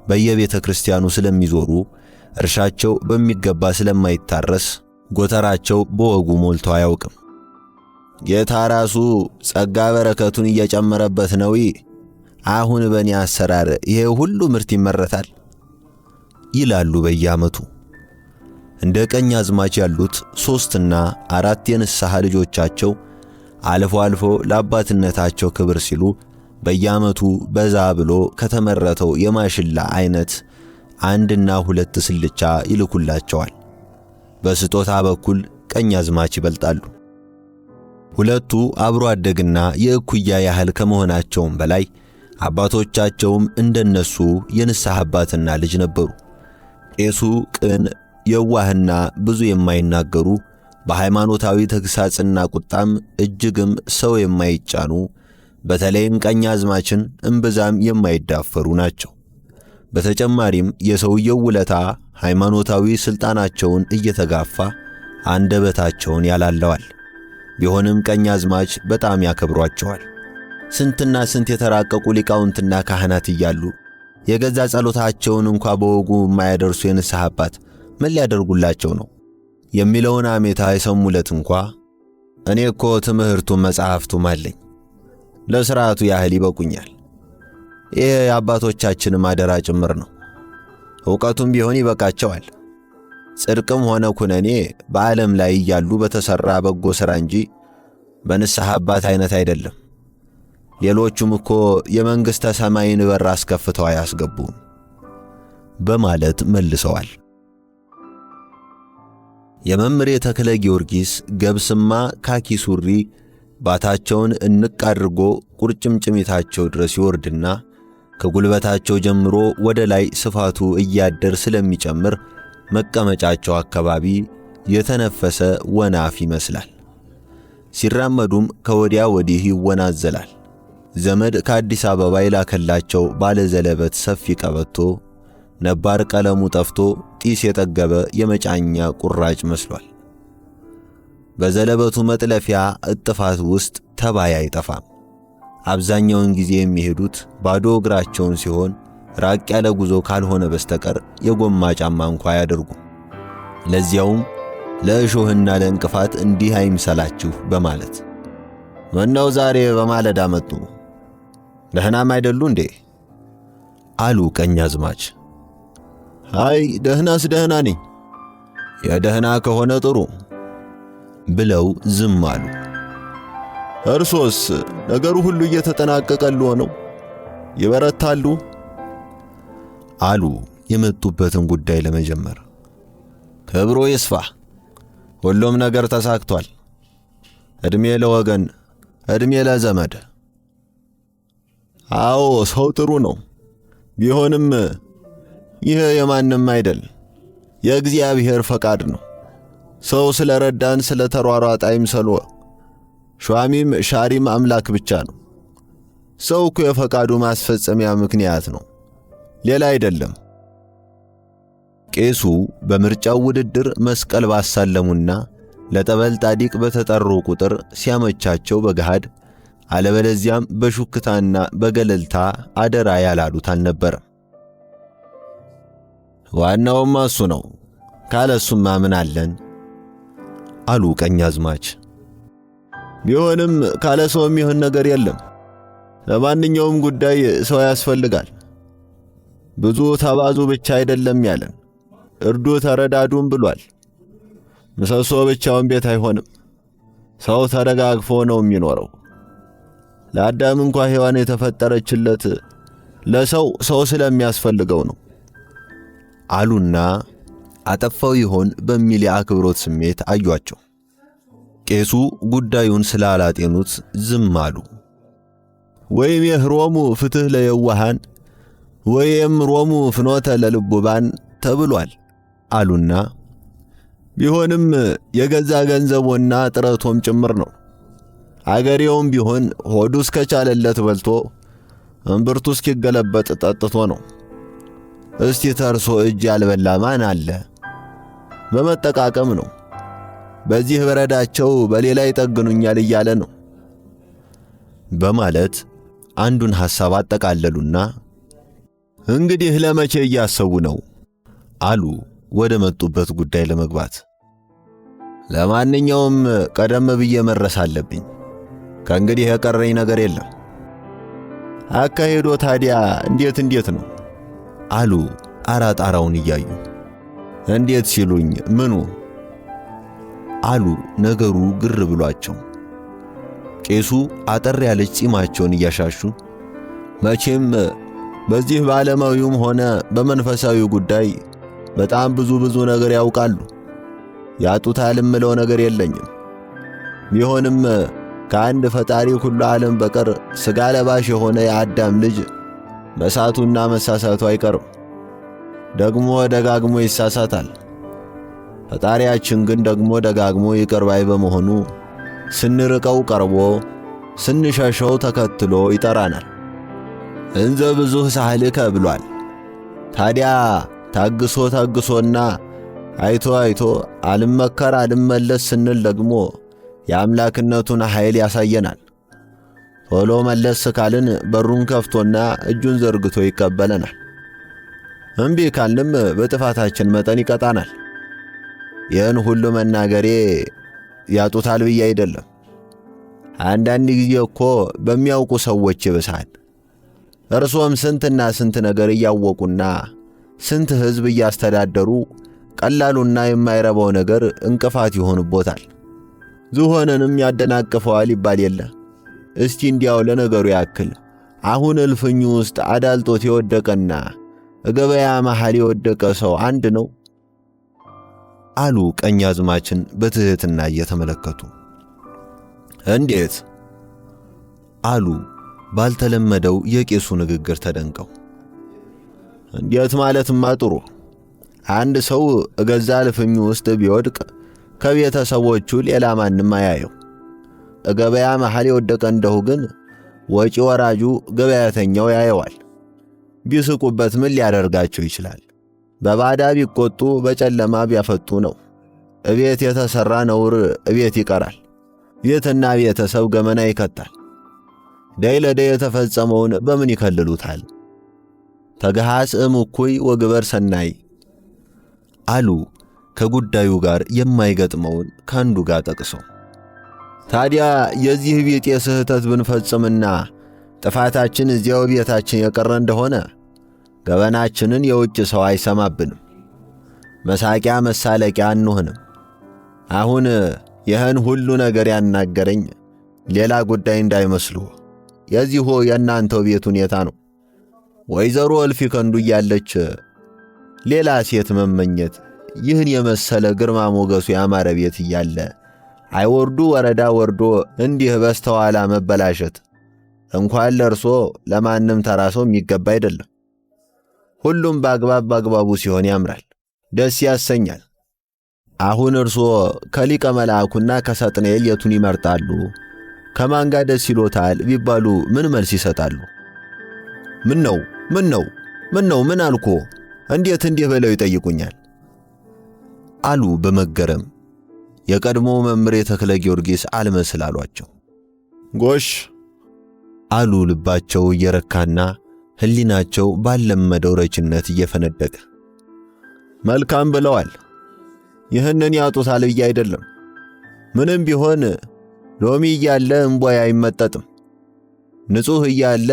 በየቤተ ክርስቲያኑ ስለሚዞሩ እርሻቸው በሚገባ ስለማይታረስ ጎተራቸው በወጉ ሞልቶ አያውቅም። ጌታ ራሱ ጸጋ በረከቱን እየጨመረበት ነው። አሁን በእኔ አሰራር ይሄ ሁሉ ምርት ይመረታል ይላሉ በየዓመቱ። እንደ ቀኝ አዝማች ያሉት 3 እና 4 የንስሐ ልጆቻቸው አልፎ አልፎ ለአባትነታቸው ክብር ሲሉ በየዓመቱ በዛ ብሎ ከተመረተው የማሽላ አይነት 1ና 2 ስልቻ ይልኩላቸዋል። በስጦታ በኩል ቀኝ አዝማች ይበልጣሉ። ሁለቱ አብሮ አደግና የእኩያ ያህል ከመሆናቸውም በላይ አባቶቻቸውም እንደነሱ የንስሐ አባትና ልጅ ነበሩ። ቄሱ ቅን፣ የዋህና ብዙ የማይናገሩ፣ በሃይማኖታዊ ተግሳጽና ቁጣም እጅግም ሰው የማይጫኑ፣ በተለይም ቀኝ አዝማችን እምብዛም የማይዳፈሩ ናቸው። በተጨማሪም የሰውየው ውለታ ሃይማኖታዊ ሥልጣናቸውን እየተጋፋ አንደበታቸውን ያላለዋል። ቢሆንም ቀኝ አዝማች በጣም ያከብሯቸዋል። ስንትና ስንት የተራቀቁ ሊቃውንትና ካህናት እያሉ የገዛ ጸሎታቸውን እንኳ በወጉ የማያደርሱ የንስሐ አባት ምን ሊያደርጉላቸው ነው የሚለውን አሜታ የሰሙለት እንኳ እኔ እኮ ትምህርቱም መጽሐፍቱም አለኝ፣ ለሥርዓቱ ያህል ይበቁኛል። ይህ የአባቶቻችንም አደራ ጭምር ነው። ዕውቀቱም ቢሆን ይበቃቸዋል። ጽድቅም ሆነ ኩነኔ በዓለም ላይ እያሉ በተሠራ በጎ ሥራ እንጂ በንስሐ አባት አይነት አይደለም። ሌሎቹም እኮ የመንግሥተ ሰማይን በር አስከፍተው አያስገቡም በማለት መልሰዋል። የመምሬ ተክለ ጊዮርጊስ ገብስማ ካኪ ሱሪ ባታቸውን እንቅ አድርጎ ቁርጭምጭሚታቸው ድረስ ይወርድና ከጉልበታቸው ጀምሮ ወደ ላይ ስፋቱ እያደር ስለሚጨምር መቀመጫቸው አካባቢ የተነፈሰ ወናፍ ይመስላል። ሲራመዱም ከወዲያ ወዲህ ይወናዘላል። ዘመድ ከአዲስ አበባ የላከላቸው ባለዘለበት ሰፊ ቀበቶ ነባር ቀለሙ ጠፍቶ ጢስ የጠገበ የመጫኛ ቁራጭ መስሏል። በዘለበቱ መጥለፊያ እጥፋት ውስጥ ተባይ አይጠፋም። አብዛኛውን ጊዜ የሚሄዱት ባዶ እግራቸውን ሲሆን ራቅ ያለ ጉዞ ካልሆነ በስተቀር የጎማ ጫማ እንኳ አያደርጉም። ለዚያውም ለእሾህና ለእንቅፋት እንዲህ አይምሰላችሁ በማለት ምነው ዛሬ በማለዳ መጡ? ደህናም አይደሉ እንዴ? አሉ ቀኝ አዝማች። አይ ደህናስ ደህና ነኝ፣ የደህና ከሆነ ጥሩ ብለው ዝም አሉ። እርሶስ ነገሩ ሁሉ እየተጠናቀቀልዎ ነው? ይበረታሉ? አሉ የመጡበትን ጉዳይ ለመጀመር። ክብሮ ይስፋ፣ ሁሉም ነገር ተሳክቷል። ዕድሜ ለወገን፣ ዕድሜ ለዘመድ። አዎ ሰው ጥሩ ነው። ቢሆንም ይህ የማንም አይደል፣ የእግዚአብሔር ፈቃድ ነው። ሰው ስለረዳን ስለተሯሯጠ አይምሰልዎ። ሿሚም ሻሪም አምላክ ብቻ ነው። ሰው እኮ የፈቃዱ ማስፈጸሚያ ምክንያት ነው፣ ሌላ አይደለም። ቄሱ በምርጫው ውድድር መስቀል ባሳለሙና ለጠበል ጣዲቅ በተጠሩ ቁጥር ሲያመቻቸው በገሃድ አለበለዚያም በሹክታና በገለልታ አደራ ያላሉት አልነበረም። ዋናውማ እሱ ነው፣ ካለሱማ ምን አለን አሉ ቀኛዝማች። ቢሆንም ካለ ሰው የሚሆን ነገር የለም። ለማንኛውም ጉዳይ ሰው ያስፈልጋል። ብዙ ተባዙ ብቻ አይደለም ያለን፣ እርዱ ተረዳዱም ብሏል። ምሰሶ ብቻውን ቤት አይሆንም። ሰው ተደጋግፎ ነው የሚኖረው። ለአዳም እንኳ ሔዋን የተፈጠረችለት ለሰው ሰው ስለሚያስፈልገው ነው አሉና አጠፋው ይሆን በሚል የአክብሮት ስሜት አዩአቸው። ቄሱ ጉዳዩን ስላላጤኑት ዝም አሉ። ወይም የህሮሙ ፍትህ ለየዋሃን ወይም ሮሙ ፍኖተ ለልቡባን ተብሏል አሉና፣ ቢሆንም የገዛ ገንዘቦና ጥረቶም ጭምር ነው። አገሬውም ቢሆን ሆዱ እስከቻለለት በልቶ እምብርቱ እስኪገለበጥ ጠጥቶ ነው። እስቲ ተርሶ እጅ ያልበላ ማን አለ? በመጠቃቀም ነው። በዚህ በረዳቸው በሌላ ይጠግኑኛል እያለ ነው በማለት አንዱን ሐሳብ አጠቃለሉና እንግዲህ ለመቼ እያሰቡ ነው አሉ ወደ መጡበት ጉዳይ ለመግባት። ለማንኛውም ቀደም ብዬ መድረስ አለብኝ። ከእንግዲህ የቀረኝ ነገር የለም። አካሄዶ ታዲያ እንዴት እንዴት ነው አሉ አራጣራውን እያዩ። እንዴት ሲሉኝ ምኑ አሉ ነገሩ ግር ብሏቸው። ቄሱ አጠር ያለች ጺማቸውን እያሻሹ መቼም በዚህ በዓለማዊውም ሆነ በመንፈሳዊው ጉዳይ በጣም ብዙ ብዙ ነገር ያውቃሉ። ያጡታል እምለው ነገር የለኝም። ቢሆንም ከአንድ ፈጣሪ ሁሉ ዓለም በቀር ሥጋ ለባሽ የሆነ የአዳም ልጅ መሳቱና መሳሳቱ አይቀርም። ደግሞ ደጋግሞ ይሳሳታል። ፈጣሪያችን ግን ደግሞ ደጋግሞ ይቅር ባይ በመሆኑ ስንርቀው ቀርቦ ስንሸሸው ተከትሎ ይጠራናል። እንዘ ብዙህ ሳህልከ ብሏል። ታዲያ ታግሶ ታግሶና አይቶ አይቶ አልመከር አልመለስ ስንል ደግሞ የአምላክነቱን ኃይል ያሳየናል። ቶሎ መለስ ካልን በሩን ከፍቶና እጁን ዘርግቶ ይቀበለናል። እምቢ ካልንም በጥፋታችን መጠን ይቀጣናል። ይህን ሁሉ መናገሬ ያጡታል ብዬ አይደለም። አንዳንድ ጊዜ እኮ በሚያውቁ ሰዎች ይብሳል። እርሶም ስንትና ስንት ነገር እያወቁና ስንት ሕዝብ እያስተዳደሩ ቀላሉና የማይረባው ነገር እንቅፋት ይሆንቦታል፣ ዝሆንንም ያደናቅፈዋል ይባል የለ። እስቲ እንዲያው ለነገሩ ያክል አሁን እልፍኙ ውስጥ አዳልጦት የወደቀና ገበያ መሃል የወደቀ ሰው አንድ ነው አሉ ቀኛዝማችን በትሕትና እየተመለከቱ። እንዴት አሉ ባልተለመደው የቄሱ ንግግር ተደንቀው። እንዴት ማለትማ ጥሩ። አንድ ሰው እገዛ እልፍኙ ውስጥ ቢወድቅ ከቤተሰቦቹ ሌላ ማንም አያየው። ገበያ መሃል የወደቀ እንደሁ ግን ወጪ ወራጁ ገበያተኛው ያየዋል። ቢስቁበት ምን ሊያደርጋቸው ይችላል? በባዳ ቢቆጡ በጨለማ ቢያፈጡ ነው። እቤት የተሰራ ነውር እቤት ይቀራል። ቤትና ቤተሰብ ገመና ይከታል። ደይ ለደይ የተፈጸመውን በምን ይከልሉታል? ተግሃስ እምኩይ ወግበር ሰናይ አሉ ከጉዳዩ ጋር የማይገጥመውን ከአንዱ ጋር ጠቅሰው። ታዲያ የዚህ ቢጤ ስህተት ብንፈጽምና ጥፋታችን እዚያው ቤታችን የቀረ እንደሆነ ገበናችንን የውጭ ሰው አይሰማብንም፣ መሳቂያ መሳለቂያ አንሆንም። አሁን ይህን ሁሉ ነገር ያናገረኝ ሌላ ጉዳይ እንዳይመስሉ የዚሁ የእናንተው ቤት ሁኔታ ነው። ወይዘሮ እልፊ ከንዱ እያለች ሌላ ሴት መመኘት፣ ይህን የመሰለ ግርማ ሞገሱ ያማረ ቤት እያለ አይወርዱ ወረዳ ወርዶ እንዲህ በስተኋላ መበላሸት እንኳን ለእርሶ ለማንም ተራ ሰው የሚገባ አይደለም። ሁሉም በአግባብ በአግባቡ ሲሆን ያምራል፣ ደስ ያሰኛል። አሁን እርሶ ከሊቀ መልአኩና ከሳጥናኤል የቱን ይመርጣሉ? ከማን ጋር ደስ ይሎታል ቢባሉ ምን መልስ ይሰጣሉ? ምን ነው ምን ነው ምን ነው ምን አልኮ? እንዴት እንዲህ ብለው ይጠይቁኛል? አሉ በመገረም። የቀድሞ መምህር የተክለ ጊዮርጊስ አልመስል አሏቸው። ጎሽ አሉ ልባቸው እየረካና ሕሊናቸው ባልለመደው ረችነት እየፈነደቀ። መልካም ብለዋል። ይህንን ያጡታል ብዬ አይደለም። ምንም ቢሆን ሎሚ እያለ እምቧይ አይመጠጥም፣ ንጹሕ እያለ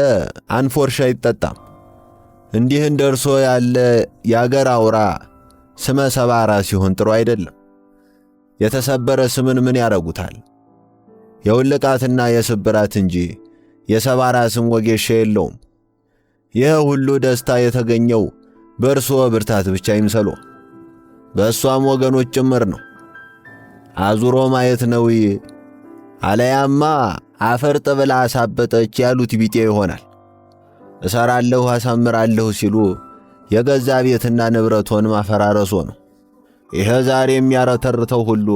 አንፎርሻ አይጠጣም። እንዲህ እንደርሶ ያለ የአገር አውራ ስመ ሰባራ ሲሆን ጥሩ አይደለም። የተሰበረ ስምን ምን ያረጉታል? የውልቃትና የስብራት እንጂ የሰባራ ስም ወጌሻ የለውም። ይህ ሁሉ ደስታ የተገኘው በእርስዎ ብርታት ብቻ ይምሰሎ። በእሷም ወገኖች ጭምር ነው። አዙሮ ማየት ነው። አለያማ አፈር ጥብላ አሳበጠች ያሉት ቢጤ ይሆናል። እሰራለሁ አሳምራለሁ ሲሉ የገዛ ቤትና ንብረቶን ማፈራረሶ ነው። ይሄ ዛሬ የሚያረተርተው ሁሉ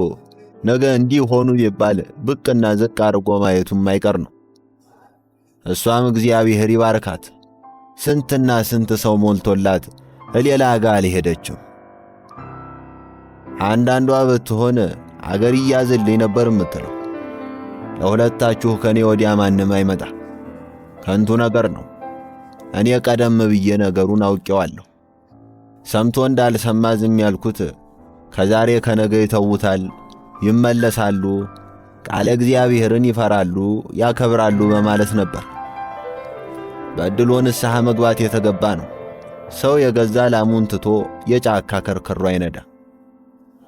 ነገ እንዲህ ሆኑ ቢባል ብቅና ዝቅ አድርጎ ማየቱም አይቀር ነው። እሷም እግዚአብሔር ይባርካት ስንትና ስንት ሰው ሞልቶላት ሌላ ጋ አልሄደችም። አንዳንዷ ብትሆን አገር እያዝልኝ ነበር የምትለው። ለሁለታችሁ ከኔ ወዲያ ማንም አይመጣ። ከንቱ ነገር ነው። እኔ ቀደም ብዬ ነገሩን አውቄዋለሁ። ሰምቶ እንዳልሰማ ዝም ያልኩት ከዛሬ ከነገ ይተውታል፣ ይመለሳሉ፣ ቃለ እግዚአብሔርን ይፈራሉ፣ ያከብራሉ በማለት ነበር። በዕድሎ ንስሐ መግባት የተገባ ነው። ሰው የገዛ ላሙን ትቶ የጫካ ከርከሮ አይነዳ።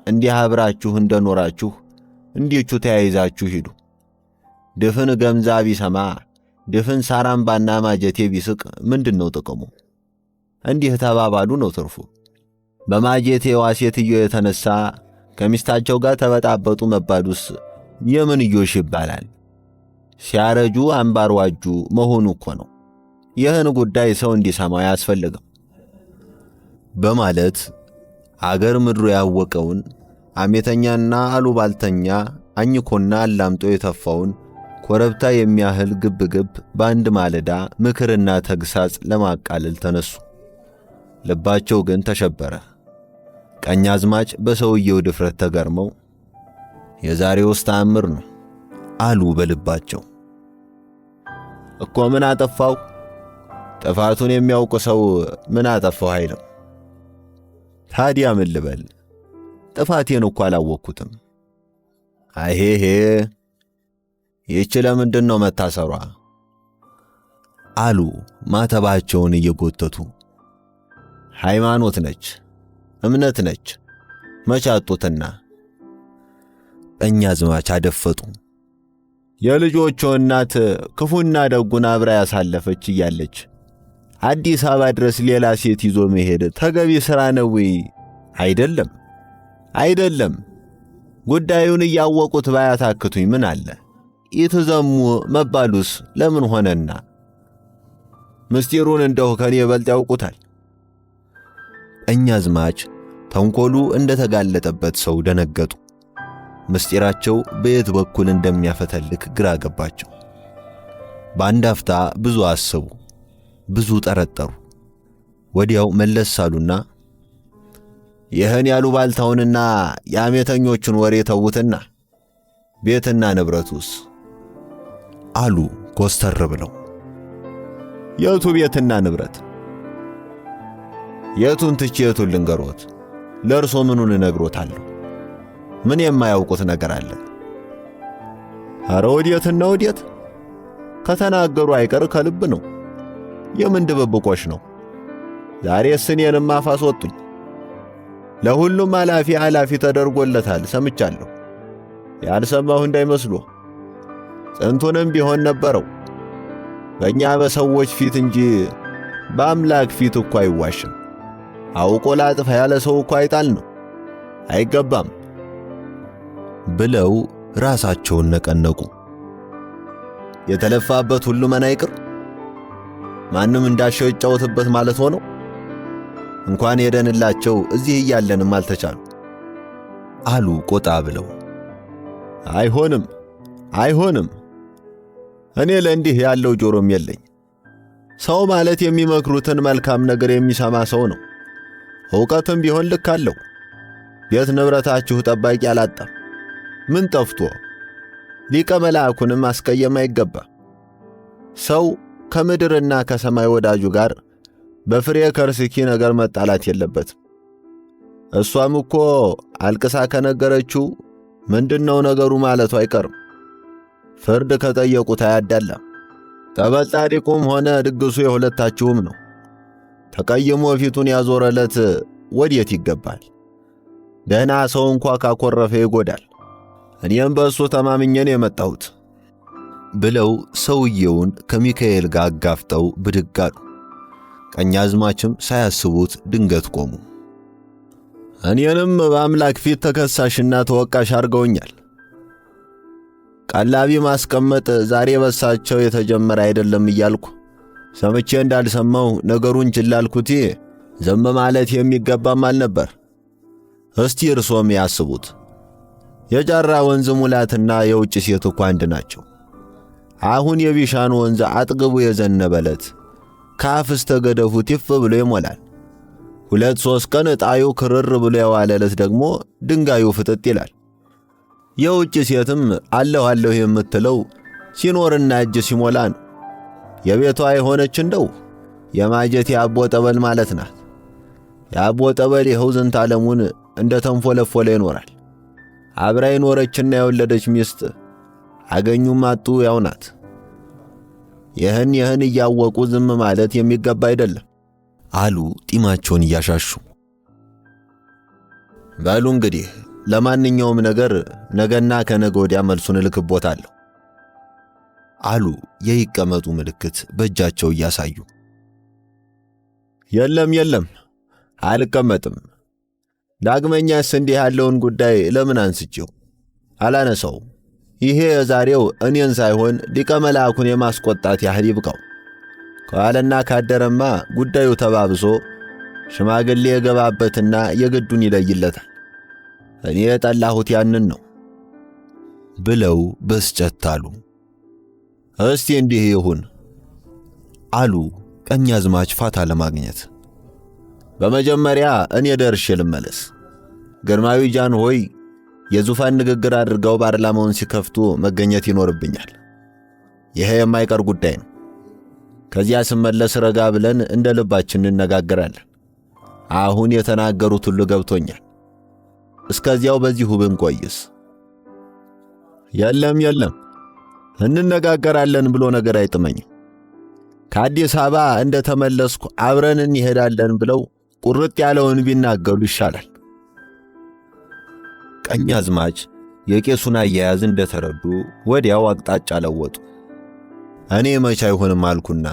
እንዲህ አብራችሁ እንደኖራችሁ እንዲቹ ተያይዛችሁ ሂዱ። ድፍን ገምዛ ቢሰማ ድፍን ሳራምባና ማጀቴ ቢስቅ ምንድነው ጥቅሙ? እንዲህ ተባባሉ ነው ትርፉ። በማጀቴዋ ሴትዮ የተነሳ ከሚስታቸው ጋር ተበጣበጡ መባሉስ የምን ዮሽ ይባላል? ሲያረጁ አምባር ዋጁ መሆኑ እኮ ነው። ይህን ጉዳይ ሰው እንዲሰማው አያስፈልግም በማለት አገር ምድሩ ያወቀውን አሜተኛና አሉባልተኛ አኝኮና አላምጦ የተፋውን ኮረብታ የሚያህል ግብግብ በአንድ ማለዳ ምክርና ተግሳጽ ለማቃለል ተነሱ። ልባቸው ግን ተሸበረ። ቀኛዝማች በሰውየው ድፍረት ተገርመው የዛሬውስ ተአምር ነው አሉ በልባቸው። እኮ ምን አጠፋው? ጥፋቱን የሚያውቅ ሰው ምን አጠፋው አይልም። ታዲያ ምን ልበል? ጥፋቴን እኮ አላወቅኩትም። አይሄሄ ይህች ለምንድን ነው መታሰሯ? አሉ ማተባቸውን እየጎተቱ። ሃይማኖት ነች፣ እምነት ነች፣ መቻጡትና። ቀኛዝማች አደፈጡ። የልጆቹ እናት ክፉና ደጉን አብራ ያሳለፈች እያለች አዲስ አበባ ድረስ ሌላ ሴት ይዞ መሄድ ተገቢ ሥራ ነው ወይ? አይደለም፣ አይደለም። ጉዳዩን እያወቁት ባያታክቱኝ ምን አለ? ይትዘሙ መባሉስ ለምን ሆነና? ምስጢሩን እንደው ከኔ ይበልጥ ያውቁታል። ቀኛዝማች ተንኮሉ እንደተጋለጠበት ሰው ደነገጡ። ምስጢራቸው በየት በኩል እንደሚያፈተልክ ግራ ገባቸው። በአንድ አፍታ ብዙ አሰቡ፣ ብዙ ጠረጠሩ። ወዲያው መለስ አሉና ይህን ያሉ ባልታውንና የአሜተኞቹን ወሬ ተዉትና ቤትና ንብረቱስ አሉ ኮስተር ብለው። የቱ ቤትና ንብረት? የቱን ትቼ የቱን ልንገሮት? ለእርሶ ምኑን እነግሮታለሁ? ምን የማያውቁት ነገር አለ? ኧረ ወዴትና ወዴት? ከተናገሩ አይቀር ከልብ ነው። የምን ድብብቆሽ ነው? ዛሬስ እኔንም አፍ አስወጡኝ። ለሁሉም ኃላፊ ኃላፊ ተደርጎለታል ሰምቻለሁ። ያልሰማሁ እንዳይመስሎ። ጥንቱንም ቢሆን ነበረው። በእኛ በሰዎች ፊት እንጂ በአምላክ ፊት እኮ አይዋሽም። አውቆ ላጥፋ ያለ ሰው እኮ አይጣል ነው፣ አይገባም ብለው ራሳቸውን ነቀነቁ። የተለፋበት ሁሉ መና ይቅር፣ ማንም እንዳሻው ይጫወትበት ማለት ሆነው። እንኳን ሄደንላቸው እዚህ እያለንም አልተቻሉ አሉ ቆጣ ብለው። አይሆንም፣ አይሆንም። እኔ ለእንዲህ ያለው ጆሮም የለኝ። ሰው ማለት የሚመክሩትን መልካም ነገር የሚሰማ ሰው ነው። ዕውቀትም ቢሆን ልክ አለው። ቤት ንብረታችሁ ጠባቂ አላጣም። ምን ጠፍቶ? ሊቀ መልአኩንም ማስቀየም አይገባ። ሰው ከምድርና ከሰማይ ወዳጁ ጋር በፍሬ ከርስኪ ነገር መጣላት የለበትም። እሷም እኮ አልቅሳ ከነገረችው ምንድነው ነገሩ ማለቱ አይቀርም። ፍርድ ከጠየቁት አያዳላም። ጠበል ጻድቁም ሆነ ድግሱ የሁለታችሁም ነው። ተቀይሞ ፊቱን ያዞረለት ወዴት ይገባል? ደህና ሰው እንኳ ካኮረፈ ይጎዳል። እኔም በእሱ ተማምኜ ነው የመጣሁት ብለው ሰውየውን ከሚካኤል ጋር አጋፍጠው ብድግ አሉ። ቀኛዝማችም ሳያስቡት ድንገት ቆሙ። እኔንም በአምላክ ፊት ተከሳሽና ተወቃሽ አድርገውኛል። ቀላቢ ማስቀመጥ ዛሬ በሳቸው የተጀመረ አይደለም እያልኩ ሰምቼ እንዳልሰማው ነገሩን ችላ አልኩት። ዝም ማለት የሚገባም አልነበር። እስቲ እርሶም ያስቡት። የጃራ ወንዝ ሙላትና የውጭ ሴት እኮ አንድ ናቸው። አሁን የቢሻን ወንዝ አጥግቡ የዘነበለት ከአፍ እስተ ገደፉ ቲፍ ብሎ ይሞላል። 2-3 ቀን ጣዩ ክርር ብሎ የዋለለት ደግሞ ድንጋዩ ፍጥጥ ይላል። የውጭ ሴትም አለሁ አለሁ የምትለው ሲኖርና እጅ ሲሞላ ነው። የቤቷ የሆነች እንደው የማጀት የአቦ ጠበል ማለት ናት። የአቦ ጠበል ይኸው ዝንተ ዓለሙን እንደ ተንፎለፎለ ይኖራል። አብራ የኖረችና የወለደች ሚስት አገኙም አጡ ያው ናት። ይህን እያወቁ ዝም ማለት የሚገባ አይደለም አሉ ጢማቸውን እያሻሹ። በሉ እንግዲህ ለማንኛውም ነገር ነገና ከነገ ወዲያ መልሱን እልክቦታለሁ አሉ የይቀመጡ ምልክት በእጃቸው እያሳዩ። የለም የለም አልቀመጥም። ዳግመኛስ እንዲህ ያለውን ጉዳይ ለምን አንስቼው አላነሳው። ይሄ የዛሬው እኔን ሳይሆን ሊቀ መላኩን የማስቆጣት ያህል ይብቃው። ከዋለና ካደረማ ጉዳዩ ተባብሶ ሽማግሌ የገባበትና የግዱን ይለይለታል። እኔ የጠላሁት ያንን ነው ብለው በስጨት አሉ። እስቲ እንዲህ ይሁን አሉ ቀኛዝማች ፋታ ለማግኘት። በመጀመሪያ እኔ ደርሼ ልመለስ። ግርማዊ ጃንሆይ የዙፋን ንግግር አድርገው ፓርላማውን ሲከፍቱ መገኘት ይኖርብኛል። ይሄ የማይቀር ጉዳይ ነው። ከዚያ ስመለስ ረጋ ብለን እንደ ልባችን እንነጋገራለን። አሁን የተናገሩት ሁሉ ገብቶኛል። እስከዚያው በዚሁ ብንቆይስ? የለም የለም እንነጋገራለን ብሎ ነገር አይጥመኝም። ከአዲስ አበባ እንደ ተመለስኩ አብረን እንሄዳለን ብለው ቁርጥ ያለውን ቢናገሩ ይሻላል። ቀኛዝማች የቄሱን አያያዝ እንደተረዱ ወዲያው አቅጣጫ ለወጡ። እኔ መች አይሆንም አልኩና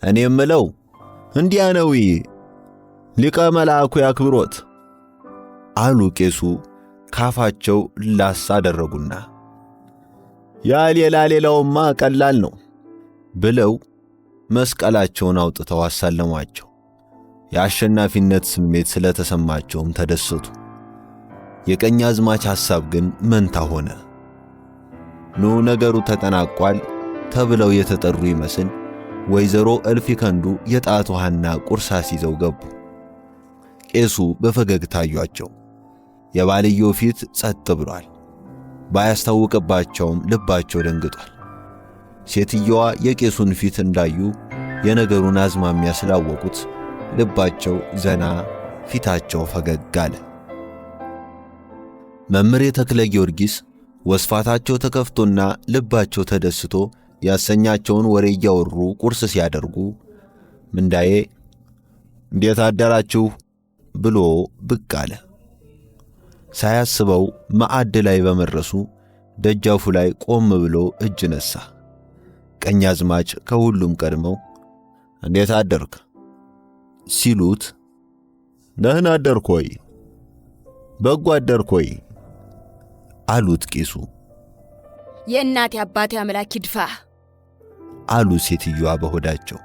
እኔ እምለው እንዲያ ነው ሊቀ መልአኩ ያክብሮት አሉ ቄሱ ካፋቸው ላስ አደረጉና፣ ያ ሌላ ሌላውማ ቀላል ነው ብለው መስቀላቸውን አውጥተው አሳለሟቸው። የአሸናፊነት ስሜት ስለተሰማቸውም ተደሰቱ። የቀኛዝማች ሐሳብ ግን መንታ ሆነ። ኑ ነገሩ ተጠናቋል ተብለው የተጠሩ ይመስል ወይዘሮ እልፍ ከንዱ የጣት ውሃና ቁርስ አስይዘው ገቡ። ቄሱ በፈገግታ አዩአቸው። የባልየው ፊት ጸጥ ብሏል። ባያስታውቅባቸውም ልባቸው ደንግጧል። ሴትየዋ የቄሱን ፊት እንዳዩ የነገሩን አዝማሚያ ስላወቁት ልባቸው ዘና፣ ፊታቸው ፈገግ አለ። መምህር ተክለ ጊዮርጊስ ወስፋታቸው ተከፍቶና ልባቸው ተደስቶ ያሰኛቸውን ወሬ እያወሩ ቁርስ ሲያደርጉ ምንዳዬ እንዴት አደራችሁ ብሎ ብቅ አለ። ሳያስበው ማዕድ ላይ በመድረሱ ደጃፉ ላይ ቆም ብሎ እጅ ነሳ። ቀኛዝማች ከሁሉም ቀድመው እንዴት አደርክ ሲሉት ደህና አደርክ ወይ በጎ አደርክ ወይ አሉት ቄሱ። የእናቴ አባቴ አምላክ ይድፋ አሉ ሴትዮዋ በሆዳቸው።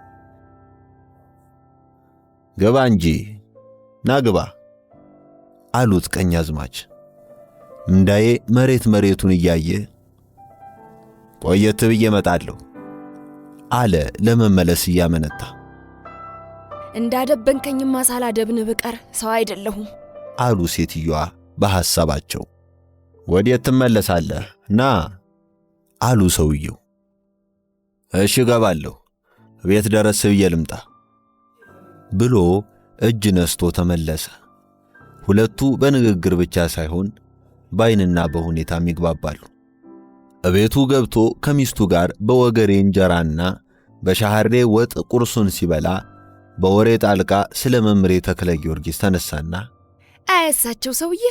ግባ እንጂ ና ግባ አሉት ቀኛዝማች። እንዳዬ መሬት መሬቱን እያየ ቆየት ብዬ እመጣለሁ አለ ለመመለስ እያመነታ። እንዳደበንከኝማ ሳላደብን ብቀር ሰው አይደለሁም አሉ ሴትዮዋ በሐሳባቸው። ወዴት ትመለሳለህ? ና አሉ ሰውየው። እሺ እገባለሁ፣ ቤት ደረስ ብዬ ልምጣ ብሎ እጅ ነስቶ ተመለሰ። ሁለቱ በንግግር ብቻ ሳይሆን በዓይንና በሁኔታም ይግባባሉ። እቤቱ ገብቶ ከሚስቱ ጋር በወገሬ እንጀራና በሻሐሬ ወጥ ቁርሱን ሲበላ በወሬ ጣልቃ ስለ መምሬ ተክለ ጊዮርጊስ ተነሳና አያሳቸው ሰውዬ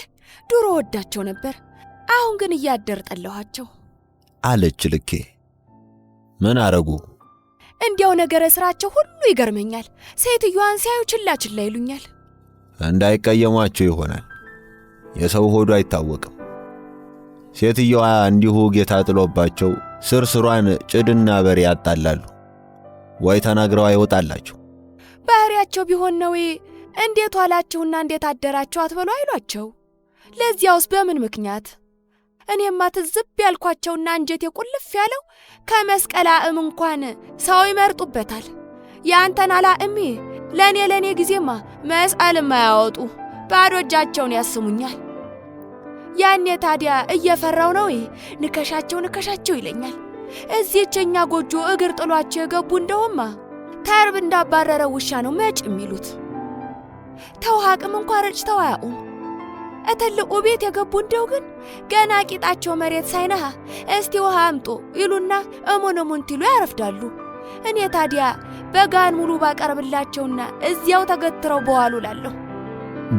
ድሮ ወዳቸው ነበር፣ አሁን ግን እያደር ጠላኋቸው አለች ልኬ። ምን አረጉ? እንዲያው ነገረ ስራቸው ሁሉ ይገርመኛል። ሴትዮዋን ሲያዩ ችላ ችላ ይሉኛል። እንዳይቀየሟቸው ይሆናል። የሰው ሆዱ አይታወቅም። ሴትየዋ እንዲሁ ጌታ ጥሎባቸው ስር ስሯን ጭድና በሬ ያጣላሉ። ወይ ተናግረው አይወጣላቸው። ባህሪያቸው ቢሆን ነው እንዴት ዋላችሁና እንዴት አደራችሁ አትበሉ አይሏቸው። ለዚያውስ በምን ምክንያት? እኔማ ትዝብ ያልኳቸውና አንጀቴ ቁልፍ ያለው ከመስቀል አእም እንኳን ሰው ይመርጡበታል። ያንተን አላእሜ ለኔ ጊዜማ መስቀልም አያወጡ ባዶ እጃቸውን ያስሙኛል። ያኔ ታዲያ እየፈራው ነው ንከሻቸው ንከሻቸው ይለኛል። እዚህች እኛ ጎጆ እግር ጥሏቸው የገቡ እንደውማ ተርብ እንዳባረረ ውሻ ነው መጭ የሚሉት። ተውሃቅም እንኳን ረጭተው አያውቁም። እትልቁ ቤት የገቡ እንደው ግን ገና ቂጣቸው መሬት ሳይነሃ እስቲ ውሃ አምጡ ይሉና እሙን እሙን ትሉ ያረፍዳሉ። እኔ ታዲያ በጋን ሙሉ ባቀርብላቸውና እዚያው ተገትረው በዋሉ ላለሁ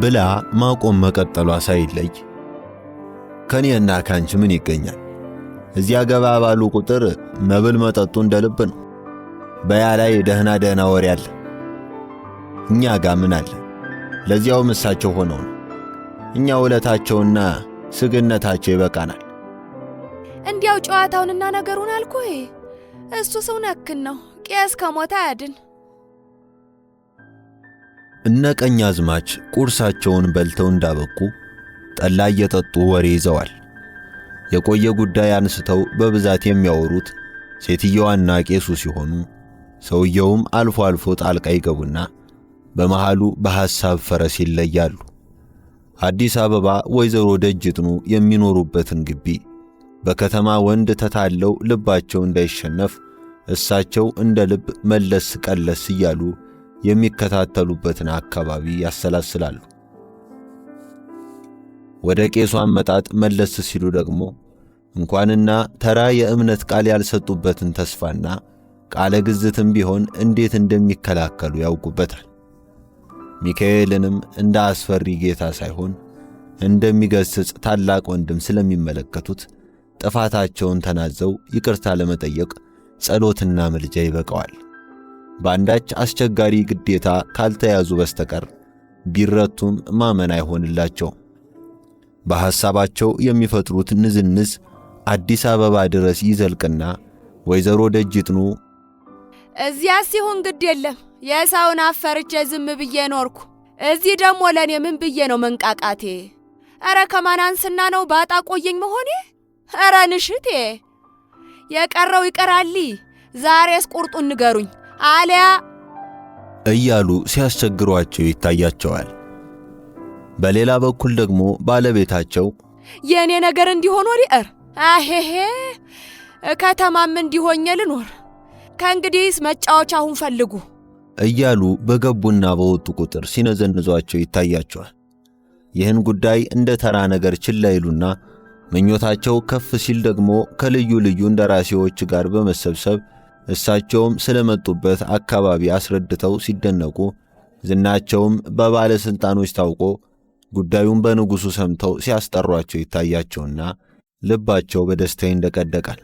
ብላ ማቆም መቀጠሏ ሳይለይ ከኔና ካንቺ ምን ይገኛል? እዚያ ገባ ባሉ ቁጥር መብል መጠጡ እንደልብ ነው። በያ ላይ ደህና ደህና ወሬ አለ። እኛ ጋ ምን አለ? ለዚያው ምሳቸው ሆነው ነው። እኛ ውለታቸውና ስግነታቸው ይበቃናል። እንዲያው ጨዋታውንና ነገሩን አልኩህ። እሱ ሰው ነክን ነው። ቄስ ከሞተ አያድን። እነ ቀኛዝማች ቁርሳቸውን በልተው እንዳበቁ ጠላ እየጠጡ ወሬ ይዘዋል። የቆየ ጉዳይ አንስተው በብዛት የሚያወሩት ሴትየዋና ቄሱ ሲሆኑ ሰውየውም አልፎ አልፎ ጣልቃ ይገቡና በመሃሉ በሐሳብ ፈረስ ይለያሉ። አዲስ አበባ ወይዘሮ ደጅጥኑ የሚኖሩበትን ግቢ በከተማ ወንድ ተታለው ልባቸው እንዳይሸነፍ እሳቸው እንደ ልብ መለስ ቀለስ እያሉ የሚከታተሉበትን አካባቢ ያሰላስላሉ። ወደ ቄሱ አመጣጥ መለስ ሲሉ ደግሞ እንኳንና ተራ የእምነት ቃል ያልሰጡበትን ተስፋና ቃለ ግዝትም ቢሆን እንዴት እንደሚከላከሉ ያውቁበታል። ሚካኤልንም እንደ አስፈሪ ጌታ ሳይሆን እንደሚገስጽ ታላቅ ወንድም ስለሚመለከቱት ጥፋታቸውን ተናዘው ይቅርታ ለመጠየቅ ጸሎትና ምልጃ ይበቃዋል። በአንዳች አስቸጋሪ ግዴታ ካልተያዙ በስተቀር ቢረቱም ማመን አይሆንላቸውም። በሐሳባቸው የሚፈጥሩት ንዝንዝ አዲስ አበባ ድረስ ይዘልቅና ወይዘሮ ደጅጥኑ እዚያ ሲሆን ግድ የለም የሰውን አፈርቼ ዝም ብዬ ኖርኩ። እዚህ ደግሞ ለኔ ምን ብዬ ነው መንቃቃቴ? ኧረ ከማን አንስና ነው ባጣ ቆየኝ መሆኔ? ኧረ ንሽቴ የቀረው ይቀራል። ዛሬስ ቁርጡን ንገሩኝ አለያ እያሉ ሲያስቸግሯቸው ይታያቸዋል። በሌላ በኩል ደግሞ ባለቤታቸው የኔ ነገር እንዲሆን ወዲር አሄሄ ከተማም እንዲሆኝ ልኖር ከእንግዲህስ መጫወቻ አሁን ፈልጉ እያሉ በገቡና በወጡ ቁጥር ሲነዘንዟቸው ይታያቸዋል። ይህን ጉዳይ እንደ ተራ ነገር ችላ ይሉና ምኞታቸው ከፍ ሲል ደግሞ ከልዩ ልዩ እንደራሴዎች ጋር በመሰብሰብ እሳቸውም ስለመጡበት አካባቢ አስረድተው ሲደነቁ ዝናቸውም በባለስልጣኖች ታውቆ ጉዳዩን በንጉሱ ሰምተው ሲያስጠሯቸው ይታያቸውና ልባቸው በደስታ ይንደቀደቃል።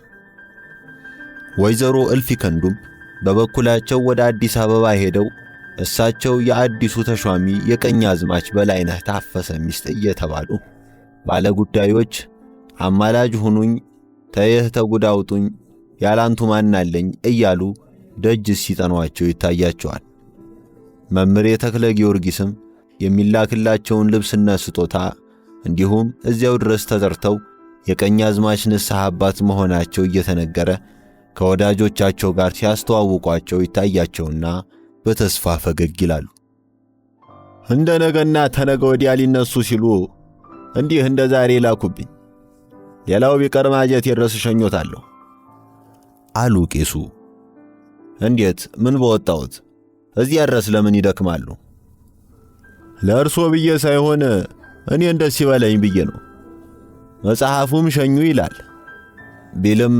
ወይዘሮ እልፍ ከንዱም በበኩላቸው ወደ አዲስ አበባ ሄደው እሳቸው የአዲሱ ተሿሚ የቀኛዝማች በላይነህ ታፈሰ ሚስት እየተባሉ ባለጉዳዮች አማላጅ ሁኑኝ፣ ተይህ ተጉዳውጡኝ፣ ያላንቱ ማናለኝ እያሉ ደጅ ሲጠኗቸው ይታያቸዋል። መምሬ ተክለ ጊዮርጊስም የሚላክላቸውን ልብስና ስጦታ እንዲሁም እዚያው ድረስ ተጠርተው የቀኛዝማች ንስሐ አባት መሆናቸው እየተነገረ ከወዳጆቻቸው ጋር ሲያስተዋውቋቸው ይታያቸውና በተስፋ ፈገግ ይላሉ። እንደ ነገና ተነገ ወዲያ ሊነሱ ሲሉ እንዲህ እንደ ዛሬ ላኩብኝ። ሌላው ቢቀር ማጀቴ ድረስ እሸኞታለሁ አሉ ቄሱ። እንዴት ምን በወጣሁት? እዚያ ድረስ ለምን ይደክማሉ? ለእርሶ ብዬ ሳይሆን እኔን ደስ ይበለኝ ብዬ ነው። መጽሐፉም ሸኙ ይላል ቢልም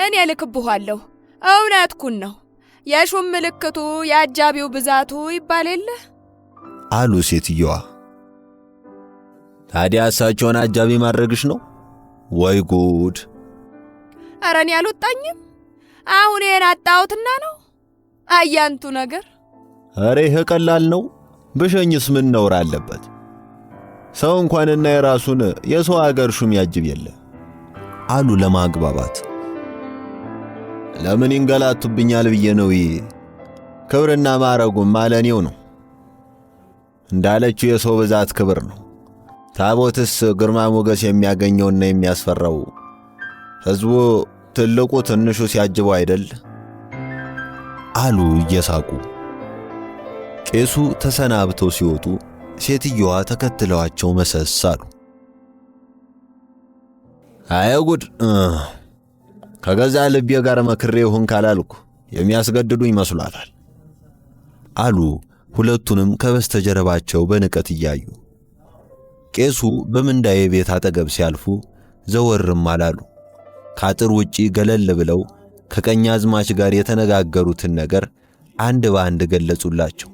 እኔ ልክብኋለሁ። እውነትኩን ነው። የሹም ምልክቱ የአጃቢው ብዛቱ ይባል የለ አሉ ሴትየዋ። ታዲያ እሳቸውን አጃቢ ማድረግሽ ነው ወይ ጉድ! ኧረ እኔ አልወጣኝም። አሁን ይሄን አጣሁትና ነው አያንቱ ነገር። ኧረ ይሄ ቀላል ነው። ብሸኝስ ምን ነውር አለበት? ሰው እንኳንና የራሱን የሰው አገር ሹም ያጅብ የለ አሉ ለማግባባት። ለምን ይንገላቱብኛል ብዬ ነው። ክብርና ማዕረጉማ ለእኔው ነው። እንዳለችው የሰው ብዛት ክብር ነው። ታቦትስ ግርማ ሞገስ የሚያገኘውና የሚያስፈራው ሕዝቡ ትልቁ ትንሹ ሲያጅበው አይደል አሉ እየሳቁ። ቄሱ ተሰናብተው ሲወጡ ሴትየዋ ተከትለዋቸው መሰስ አሉ። አይ ጉድ! ከገዛ ልቤ ጋር መክሬ ይሁን ካላልኩ የሚያስገድዱኝ መስሏታል አሉ ሁለቱንም ከበስተጀርባቸው በንቀት እያዩ። ቄሱ በምንዳዬ ቤት አጠገብ ሲያልፉ ዘወርም አላሉ። ከአጥር ውጪ ገለል ብለው ከቀኛዝማች ጋር የተነጋገሩትን ነገር አንድ በአንድ ገለጹላቸው።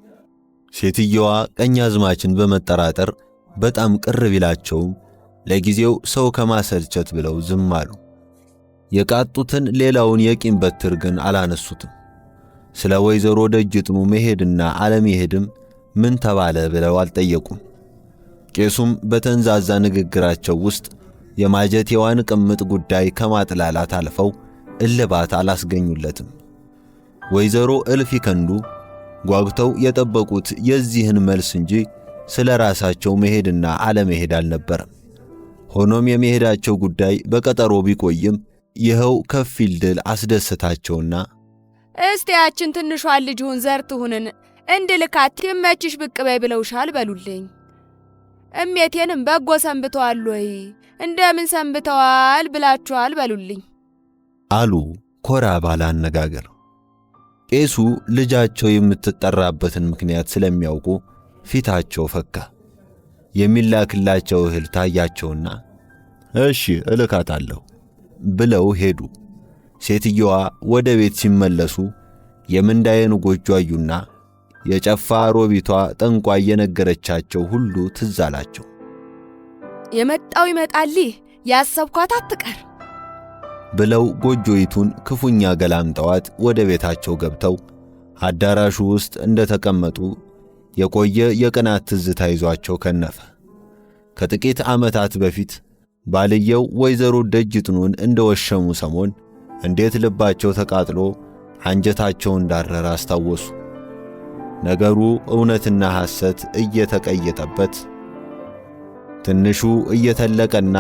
ሴትየዋ ቀኛዝማችን በመጠራጠር በጣም ቅር ቢላቸውም ለጊዜው ሰው ከማሰልቸት ብለው ዝም አሉ። የቃጡትን ሌላውን የቂም በትር ግን አላነሱትም። ስለ ወይዘሮ ደጅጥኑ መሄድና አለመሄድም ምን ተባለ ብለው አልጠየቁም። ቄሱም በተንዛዛ ንግግራቸው ውስጥ የማጀቴዋን ቅምጥ ጉዳይ ከማጥላላት አልፈው እልባት አላስገኙለትም። ወይዘሮ እልፍ ይከንዱ ጓጉተው የጠበቁት የዚህን መልስ እንጂ ስለ ራሳቸው መሄድና አለመሄድ አልነበረም። ሆኖም የመሄዳቸው ጉዳይ በቀጠሮ ቢቆይም ይኸው ከፊል ድል አስደሰታቸውና እስቲ ያችን ትንሿን ልጅሁን ዘርትሁንን እንድልካት ይመችሽ ብቅ በይ ብለውሻል በሉልኝ። እሜቴንም በጎ ሰንብተዋል ወይ እንደምን ሰንብተዋል ብላችኋል በሉልኝ አሉ ኮራ ባለ አነጋገር። ቄሱ ልጃቸው የምትጠራበትን ምክንያት ስለሚያውቁ ፊታቸው ፈካ። የሚላክላቸው እህል ታያቸውና እሺ እልካታለሁ ብለው ሄዱ። ሴትየዋ ወደ ቤት ሲመለሱ የምንዳዬን ጎጆ አዩና የጨፋ ሮቢቷ ጠንቋይ የነገረቻቸው ሁሉ ትዝ አላቸው። የመጣው ይመጣልህ፣ ያሰብኳት አትቀር ብለው ጎጆይቱን ክፉኛ ገላምጠዋት ወደ ቤታቸው ገብተው አዳራሹ ውስጥ እንደተቀመጡ የቆየ የቅናት ትዝታ ይዟቸው ከነፈ። ከጥቂት ዓመታት በፊት ባልየው ወይዘሮ ደጅጥኑን እንደወሸሙ ሰሞን እንዴት ልባቸው ተቃጥሎ አንጀታቸው እንዳረረ አስታወሱ። ነገሩ እውነትና ሐሰት እየተቀየጠበት፣ ትንሹ እየተለቀና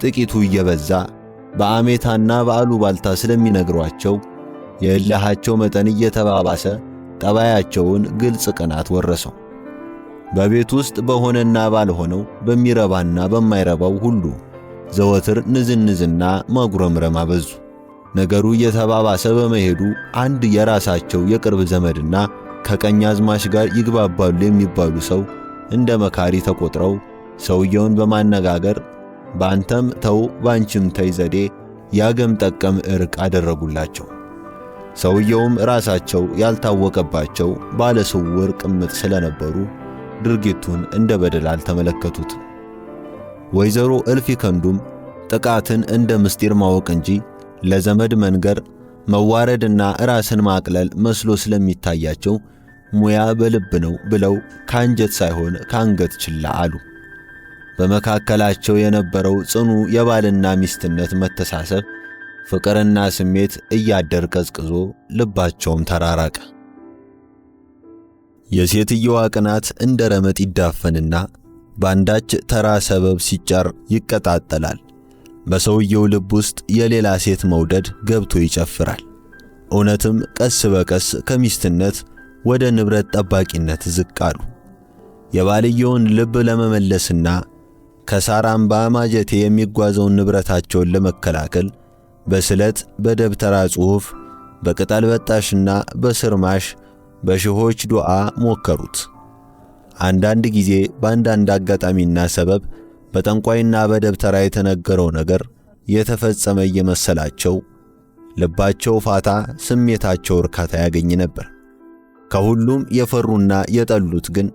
ጥቂቱ እየበዛ በአሜታና በአሉባልታ ስለሚነግሯቸው የእልሃቸው መጠን እየተባባሰ ጠባያቸውን ግልጽ ቅናት ወረሰው። በቤት ውስጥ በሆነና ባልሆነው በሚረባና በማይረባው ሁሉ ዘወትር ንዝንዝና መጉረምረም አበዙ። ነገሩ እየተባባሰ በመሄዱ አንድ የራሳቸው የቅርብ ዘመድና ከቀኛዝማች ጋር ይግባባሉ የሚባሉ ሰው እንደ መካሪ ተቆጥረው ሰውየውን በማነጋገር ባንተም ተው ባንቺም ተይ ዘዴ ያገም ጠቀም እርቅ አደረጉላቸው። ሰውየውም ራሳቸው ያልታወቀባቸው ባለስውር ቅምጥ ስለነበሩ ድርጊቱን እንደ በደል አልተመለከቱት። ወይዘሮ እልፍ ይከንዱም ጥቃትን እንደ ምስጢር ማወቅ እንጂ ለዘመድ መንገር መዋረድና ራስን ማቅለል መስሎ ስለሚታያቸው ሙያ በልብ ነው ብለው ካንጀት ሳይሆን ካንገት ችላ አሉ። በመካከላቸው የነበረው ጽኑ የባልና ሚስትነት መተሳሰብ፣ ፍቅርና ስሜት እያደር ቀዝቅዞ ልባቸውም ተራራቀ። የሴትየዋ ቅናት እንደ ረመጥ ይዳፈንና በአንዳች ተራ ሰበብ ሲጫር ይቀጣጠላል። በሰውየው ልብ ውስጥ የሌላ ሴት መውደድ ገብቶ ይጨፍራል። እውነትም ቀስ በቀስ ከሚስትነት ወደ ንብረት ጠባቂነት ዝቅ አሉ። የባልየውን ልብ ለመመለስና ከሳራምባ ማጀቴ የሚጓዘውን ንብረታቸውን ለመከላከል በስለት፣ በደብተራ ጽሑፍ፣ በቅጠል በጣሽና በስርማሽ በሽሆች ዱዓ ሞከሩት። አንዳንድ ጊዜ በአንዳንድ አጋጣሚና ሰበብ በጠንቋይና በደብተራ የተነገረው ነገር የተፈጸመ እየመሰላቸው ልባቸው ፋታ፣ ስሜታቸው እርካታ ያገኝ ነበር። ከሁሉም የፈሩና የጠሉት ግን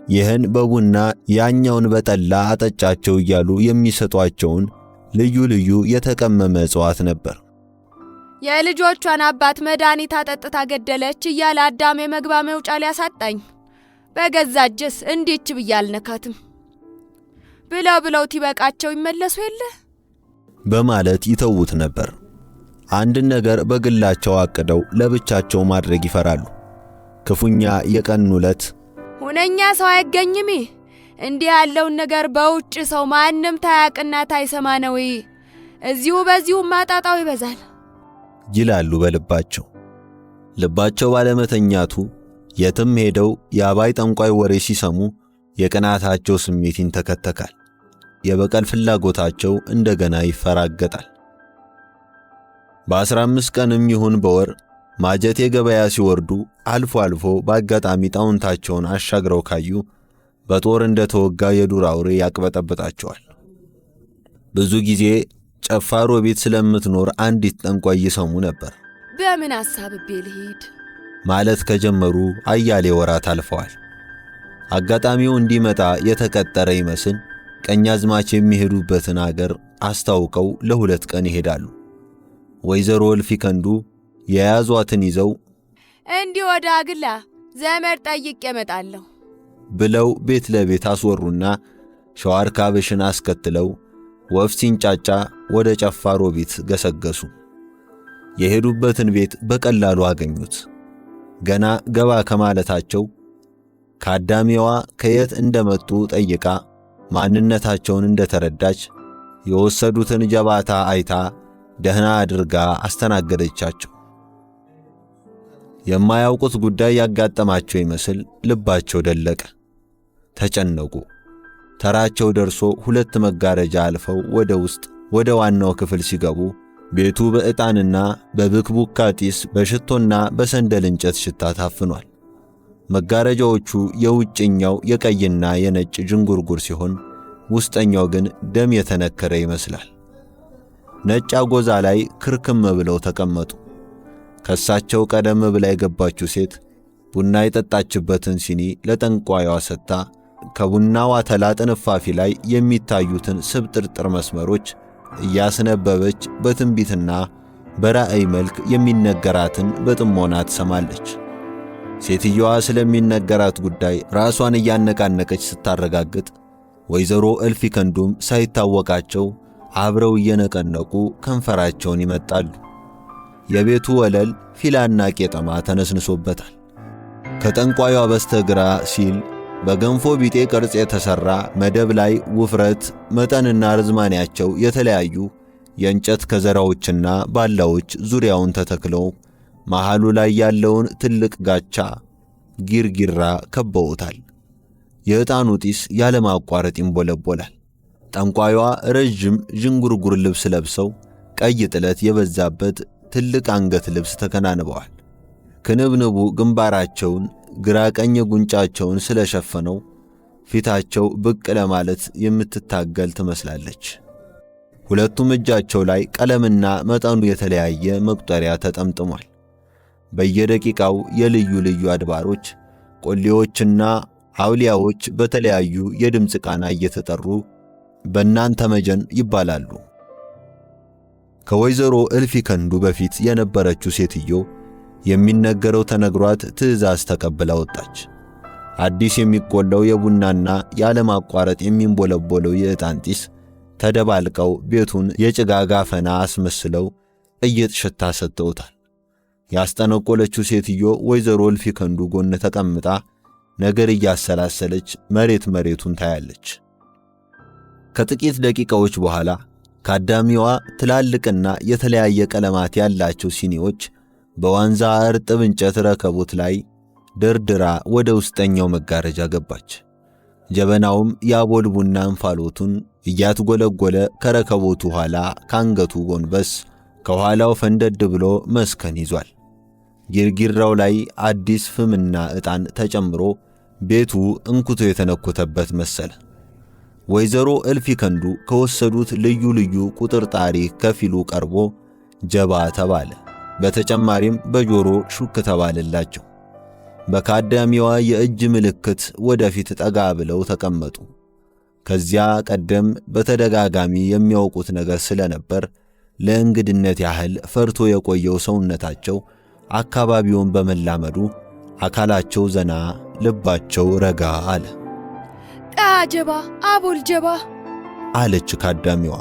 ይህን በቡና ያኛውን በጠላ አጠጫቸው እያሉ የሚሰጧቸውን ልዩ ልዩ የተቀመመ እጽዋት ነበር። የልጆቿን አባት መድኃኒት አጠጥታ ገደለች እያለ አዳሜ መግባ መውጫ ሊያሳጣኝ በገዛ እጄስ እንዲች ብዬ አልነካትም ብለው ብለው ቲበቃቸው ይመለሱ የለ በማለት ይተውት ነበር። አንድን ነገር በግላቸው አቅደው ለብቻቸው ማድረግ ይፈራሉ። ክፉኛ የቀኑለት ሁነኛ ሰው አይገኝም። እንዲህ ያለውን ነገር በውጭ ሰው ማንም ታያቅና ታይሰማ ነው። እዚሁ በዚሁ ማጣጣው ይበዛል ይላሉ በልባቸው። ልባቸው ባለመተኛቱ የትም ሄደው የአባይ ጠንቋይ ወሬ ሲሰሙ የቅናታቸው ስሜት ይንተከተካል። የበቀል ፍላጎታቸው እንደገና ይፈራገጣል። በ15 ቀንም ይሁን በወር ማጀቴ ገበያ ሲወርዱ አልፎ አልፎ በአጋጣሚ ጣውንታቸውን አሻግረው ካዩ በጦር እንደተወጋ የዱር አውሬ ያቅበጠብጣቸዋል። ብዙ ጊዜ ጨፋሮ ቤት ስለምትኖር አንዲት ጠንቋይ ይሰሙ ነበር። በምን አሳብቤ ልሂድ ማለት ከጀመሩ አያሌ ወራት አልፈዋል። አጋጣሚው እንዲመጣ የተቀጠረ ይመስል ቀኛዝማች የሚሄዱበትን አገር አስታውቀው ለ2 ቀን ይሄዳሉ። ወይዘሮ እልፍ ከንዱ የያዟትን ይዘው እንዲህ ወደ አግላ ዘመድ ጠይቄ እመጣለሁ ብለው ቤት ለቤት አስወሩና ሸዋርካብሽን አስከትለው ወፍ ሲንጫጫ ወደ ጨፋሮ ቤት ገሰገሱ። የሄዱበትን ቤት በቀላሉ አገኙት። ገና ገባ ከማለታቸው ካዳሚዋ ከየት እንደመጡ ጠይቃ ማንነታቸውን እንደተረዳች የወሰዱትን ጀባታ አይታ ደህና አድርጋ አስተናገደቻቸው። የማያውቁት ጉዳይ ያጋጠማቸው ይመስል ልባቸው ደለቀ። ተጨነቁ። ተራቸው ደርሶ 2 መጋረጃ አልፈው ወደ ውስጥ ወደ ዋናው ክፍል ሲገቡ ቤቱ በዕጣንና በብክቡካ ጢስ በሽቶና በሰንደል እንጨት ሽታ ታፍኗል። መጋረጃዎቹ የውጭኛው የቀይና የነጭ ጅንጉርጉር ሲሆን ውስጠኛው ግን ደም የተነከረ ይመስላል። ነጭ አጎዛ ላይ ክርክም ብለው ተቀመጡ። ከሳቸው ቀደም ብላ የገባችው ሴት ቡና የጠጣችበትን ሲኒ ለጠንቋይዋ ሰጥታ ከቡናዋ ተላ ጥንፋፊ ላይ የሚታዩትን ስብጥርጥር መስመሮች እያስነበበች በትንቢትና በራእይ መልክ የሚነገራትን በጥሞና ትሰማለች። ሴትየዋ ስለሚነገራት ጉዳይ ራሷን እያነቃነቀች ስታረጋግጥ ወይዘሮ እልፍ ከንዱም ሳይታወቃቸው አብረው እየነቀነቁ ከንፈራቸውን ይመጣሉ። የቤቱ ወለል ፊላና ቄጠማ ተነስንሶበታል። ከጠንቋይዋ በስተግራ ሲል በገንፎ ቢጤ ቅርጽ የተሰራ መደብ ላይ ውፍረት መጠንና ርዝማኔያቸው የተለያዩ የእንጨት ከዘራዎችና ባላዎች ዙሪያውን ተተክለው መሃሉ ላይ ያለውን ትልቅ ጋቻ ጊርጊራ ከበውታል። የዕጣኑ ጢስ ያለማቋረጥ ይንቦለቦላል። ጠንቋይዋ ረጅም ዥንጉርጉር ልብስ ለብሰው ቀይ ጥለት የበዛበት ትልቅ አንገት ልብስ ተከናንበዋል። ክንብንቡ ግንባራቸውን ግራ ቀኝ ጉንጫቸውን ስለሸፈነው ፊታቸው ብቅ ለማለት የምትታገል ትመስላለች። ሁለቱም እጃቸው ላይ ቀለምና መጠኑ የተለያየ መቁጠሪያ ተጠምጥሟል። በየደቂቃው የልዩ ልዩ አድባሮች ቆሌዎችና አውሊያዎች በተለያዩ የድምጽ ቃና እየተጠሩ በእናንተ መጀን ይባላሉ። ከወይዘሮ እልፍ ከንዱ በፊት የነበረችው ሴትዮ የሚነገረው ተነግሯት ትዕዛዝ ተቀብላ ወጣች። አዲስ የሚቆላው የቡናና ያለማቋረጥ የሚንቦለቦለው የዕጣን ጢስ ተደባልቀው ቤቱን የጭጋግ አፈና አስመስለው እየጥ ሽታ ሰጥተውታል። ያስጠነቆለችው ሴትዮ ወይዘሮ እልፍ ከንዱ ጎን ተቀምጣ ነገር እያሰላሰለች መሬት መሬቱን ታያለች። ከጥቂት ደቂቃዎች በኋላ ካዳሚዋ ትላልቅና የተለያየ ቀለማት ያላቸው ሲኒዎች በዋንዛ እርጥብ እንጨት ረከቦት ላይ ድርድራ ወደ ውስጠኛው መጋረጃ ገባች። ጀበናውም ያቦል ቡና እንፋሎቱን እያትጎለጎለ ከረከቦቱ ኋላ ካንገቱ ጎንበስ ከኋላው ፈንደድ ብሎ መስከን ይዟል። ጊርጊራው ላይ አዲስ ፍምና ዕጣን ተጨምሮ ቤቱ እንኩቶ የተነኮተበት መሰለ። ወይዘሮ እልፍ ከንዱ ከወሰዱት ልዩ ልዩ ቁጥርጣሪ ከፊሉ ቀርቦ ጀባ ተባለ። በተጨማሪም በጆሮ ሹክ ተባለላቸው። በካዳሚዋ የእጅ ምልክት ወደፊት ጠጋ ብለው ተቀመጡ። ከዚያ ቀደም በተደጋጋሚ የሚያውቁት ነገር ስለነበር ለእንግድነት ያህል ፈርቶ የቆየው ሰውነታቸው አካባቢውን በመላመዱ አካላቸው ዘና፣ ልባቸው ረጋ አለ። ቃጀባ አቦል ጀባ አለች ካዳሚዋ።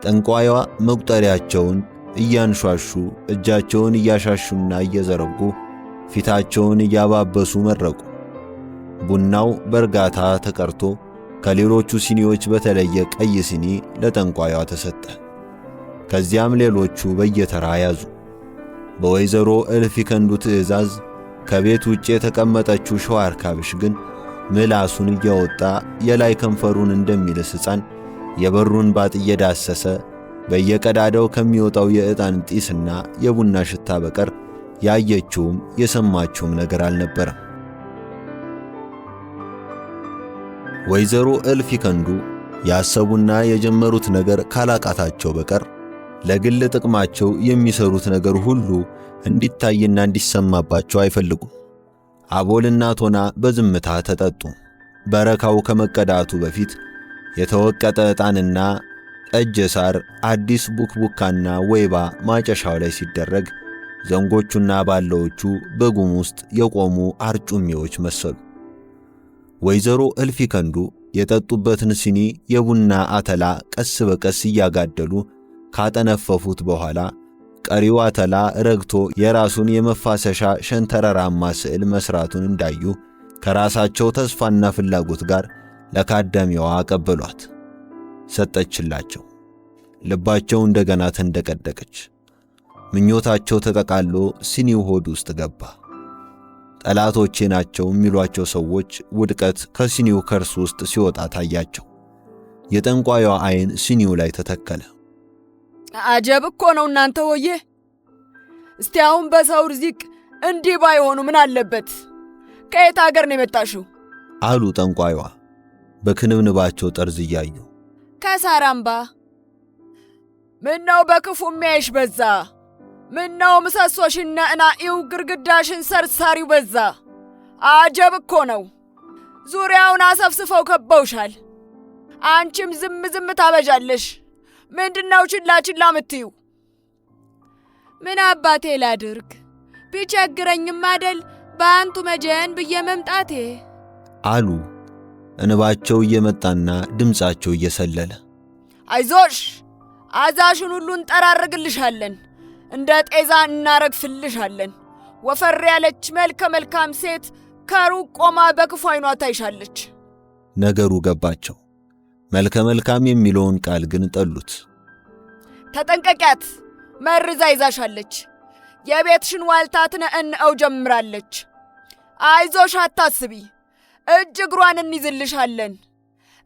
ጠንቋይዋ መቁጠሪያቸውን እያንሿሹ እጃቸውን እያሻሹና እየዘረጉ ፊታቸውን እያባበሱ መረቁ። ቡናው በእርጋታ ተቀርቶ ከሌሎቹ ሲኒዎች በተለየ ቀይ ሲኒ ለጠንቋይዋ ተሰጠ። ከዚያም ሌሎቹ በየተራ ያዙ። በወይዘሮ እልፍ ከንዱ ትዕዛዝ ከቤት ውጭ የተቀመጠችው ሸዋርካብሽ ግን ምላሱን እያወጣ የላይ ከንፈሩን እንደሚልስ ሕፃን የበሩን ባጥ እየዳሰሰ በየቀዳዳው ከሚወጣው የዕጣን ጢስና የቡና ሽታ በቀር ያየችውም የሰማችውም ነገር አልነበረም። ወይዘሮ እልፍ ከንዱ ያሰቡና የጀመሩት ነገር ካላቃታቸው በቀር ለግል ጥቅማቸው የሚሰሩት ነገር ሁሉ እንዲታይና እንዲሰማባቸው አይፈልጉም። አቦልና ቶና በዝምታ ተጠጡ። በረካው ከመቀዳቱ በፊት የተወቀጠ ዕጣንና ጠጀ ሳር፣ አዲስ ቡክቡካና ወይባ ማጨሻው ላይ ሲደረግ ዘንጎቹና ባላዎቹ በጉም ውስጥ የቆሙ አርጩሜዎች መሰሉ። ወይዘሮ እልፍ ከንዱ የጠጡበትን ሲኒ የቡና አተላ ቀስ በቀስ እያጋደሉ ካጠነፈፉት በኋላ ቀሪው አተላ ረግቶ የራሱን የመፋሰሻ ሸንተረራማ ስዕል መስራቱን እንዳዩ ከራሳቸው ተስፋና ፍላጎት ጋር ለካዳሚዋ አቀበሏት። ሰጠችላቸው። ልባቸው እንደገና ተንደቀደቀች። ምኞታቸው ተጠቃሎ ሲኒው ሆድ ውስጥ ገባ። ጠላቶቼ ናቸው የሚሏቸው ሰዎች ውድቀት ከሲኒው ከርስ ውስጥ ሲወጣ ታያቸው። የጠንቋዩዋ ዓይን ሲኒው ላይ ተተከለ። አጀብ እኮ ነው እናንተ ሆዬ! እስቲ አሁን በሰው ርዚቅ እንዲህ ባይሆኑ ምን አለበት? ከየት አገር ነው የመጣሽው? አሉ ጠንቋዩዋ በክንብንባቸው ጠርዝ እያዩ። ከሳራምባ። ምነው በክፉ የሚያይሽ በዛ? ምነው ምሰሶሽን ነዕናኢው ግርግዳሽን ሰርሳሪው በዛ? አጀብ እኮ ነው። ዙሪያውን አሰፍስፈው ከበውሻል። አንቺም ዝም ዝም ታበዣለሽ። ምንድነው ችላ ችላ ምትዩ? ምን አባቴ ላድርግ? ቢቸግረኝም አደል በአንቱ መጀን ብዬ መምጣቴ አሉ እንባቸው እየመጣና ድምፃቸው እየሰለለ። አይዞሽ፣ አዛሽን ሁሉ እንጠራርግልሻለን፣ እንደ ጤዛ እናረግፍልሻለን። ወፈር ያለች መልከ መልካም ሴት ከሩቅ ቆማ በክፉ ዓይኗ ታይሻለች። ነገሩ ገባቸው። መልከ መልካም የሚለውን ቃል ግን ጠሉት። ተጠንቀቂያት፣ መርዛ ይዛሻለች። የቤትሽን ዋልታ ትነእንአው ጀምራለች። አይዞሽ፣ አታስቢ፣ እጅ እግሯን እንይዝልሻለን።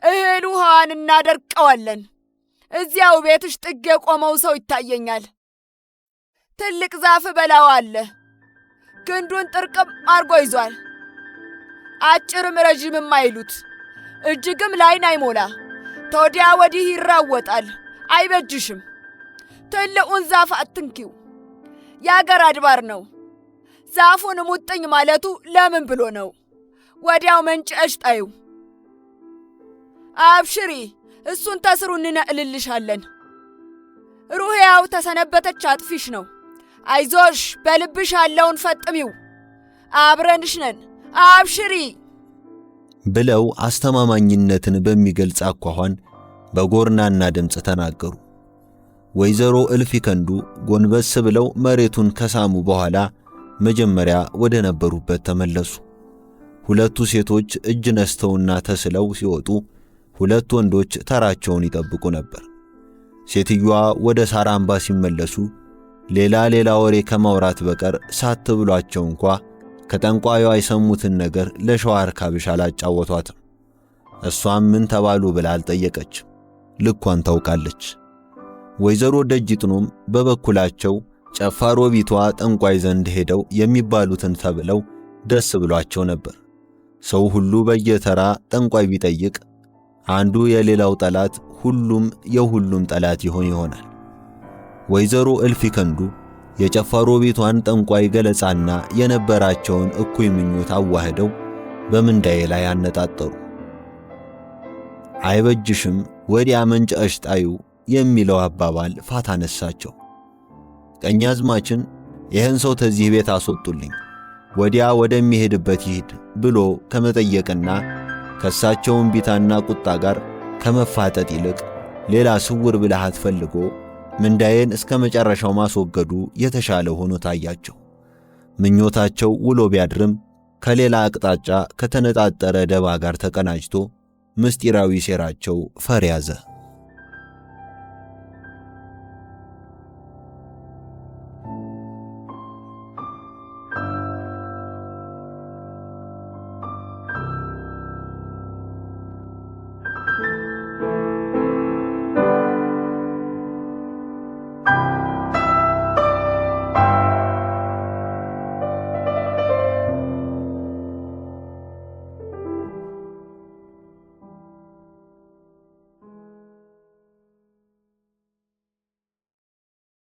እህል ውሃዋን እናደርቀዋለን። እዚያው ቤትሽ ጥግ የቆመው ሰው ይታየኛል። ትልቅ ዛፍ በላው አለ። ግንዱን ጥርቅም አርጎ ይዟል። አጭርም ረዥምም አይሉት፣ እጅግም ላይን አይሞላ። ተወዲያ ወዲህ ይራወጣል። አይበጅሽም። ትልቁን ዛፍ አትንኪው፣ የአገር አድባር ነው። ዛፉን ሙጥኝ ማለቱ ለምን ብሎ ነው? ወዲያው መንጭቀሽ ጣዩ። አብሽሪ፣ እሱን ተስሩ እንነቅልልሻለን። ሩህያው ተሰነበተች አጥፊሽ ነው። አይዞሽ፣ በልብሽ ያለውን ፈጥሚው። አብረንሽ ነን። አብሽሪ ብለው አስተማማኝነትን በሚገልጽ አኳኋን በጎርናና ድምፅ ተናገሩ። ወይዘሮ እልፍ ከንዱ ጎንበስ ብለው መሬቱን ከሳሙ በኋላ መጀመሪያ ወደ ነበሩበት ተመለሱ። ሁለቱ ሴቶች እጅ ነስተውና ተስለው ሲወጡ ሁለት ወንዶች ተራቸውን ይጠብቁ ነበር። ሴትዮዋ ወደ ሳራምባ ሲመለሱ ሌላ ሌላ ወሬ ከማውራት በቀር ሳት ብሏቸው እንኳ ከጠንቋዩዋ የሰሙትን ነገር ለሸዋርካብሽ አላጫወቷትም። እሷም ምን ተባሉ ብላ አልጠየቀችም። ልኳን ታውቃለች። ወይዘሮ ደጅጥኖም በበኩላቸው ጨፋሮ ቢቷ ጠንቋይ ዘንድ ሄደው የሚባሉትን ተብለው ደስ ብሏቸው ነበር። ሰው ሁሉ በየተራ ጠንቋይ ቢጠይቅ አንዱ የሌላው ጠላት፣ ሁሉም የሁሉም ጠላት ይሆን ይሆናል። ወይዘሮ እልፍ ከንዱ የጨፋሮ ቤቷን ጠንቋይ ገለጻና የነበራቸውን እኩይ ምኞት አዋህደው በምንዳዬ ላይ አነጣጠሩ። አይበጅሽም ወዲያ መንጨሽ ጣዩ የሚለው አባባል ፋታ ነሳቸው። ቀኛዝማችን ይህን ሰው ተዚህ ቤት አስወጡልኝ፣ ወዲያ ወደሚሄድበት ይሂድ ብሎ ከመጠየቅና ከሳቸው እምቢታና ቁጣ ጋር ከመፋጠጥ ይልቅ ሌላ ስውር ብልሃት ፈልጎ ምንዳዬን እስከ መጨረሻው ማስወገዱ የተሻለ ሆኖ ታያቸው። ምኞታቸው ውሎ ቢያድርም ከሌላ አቅጣጫ ከተነጣጠረ ደባ ጋር ተቀናጅቶ ምስጢራዊ ሴራቸው ፈር ያዘ።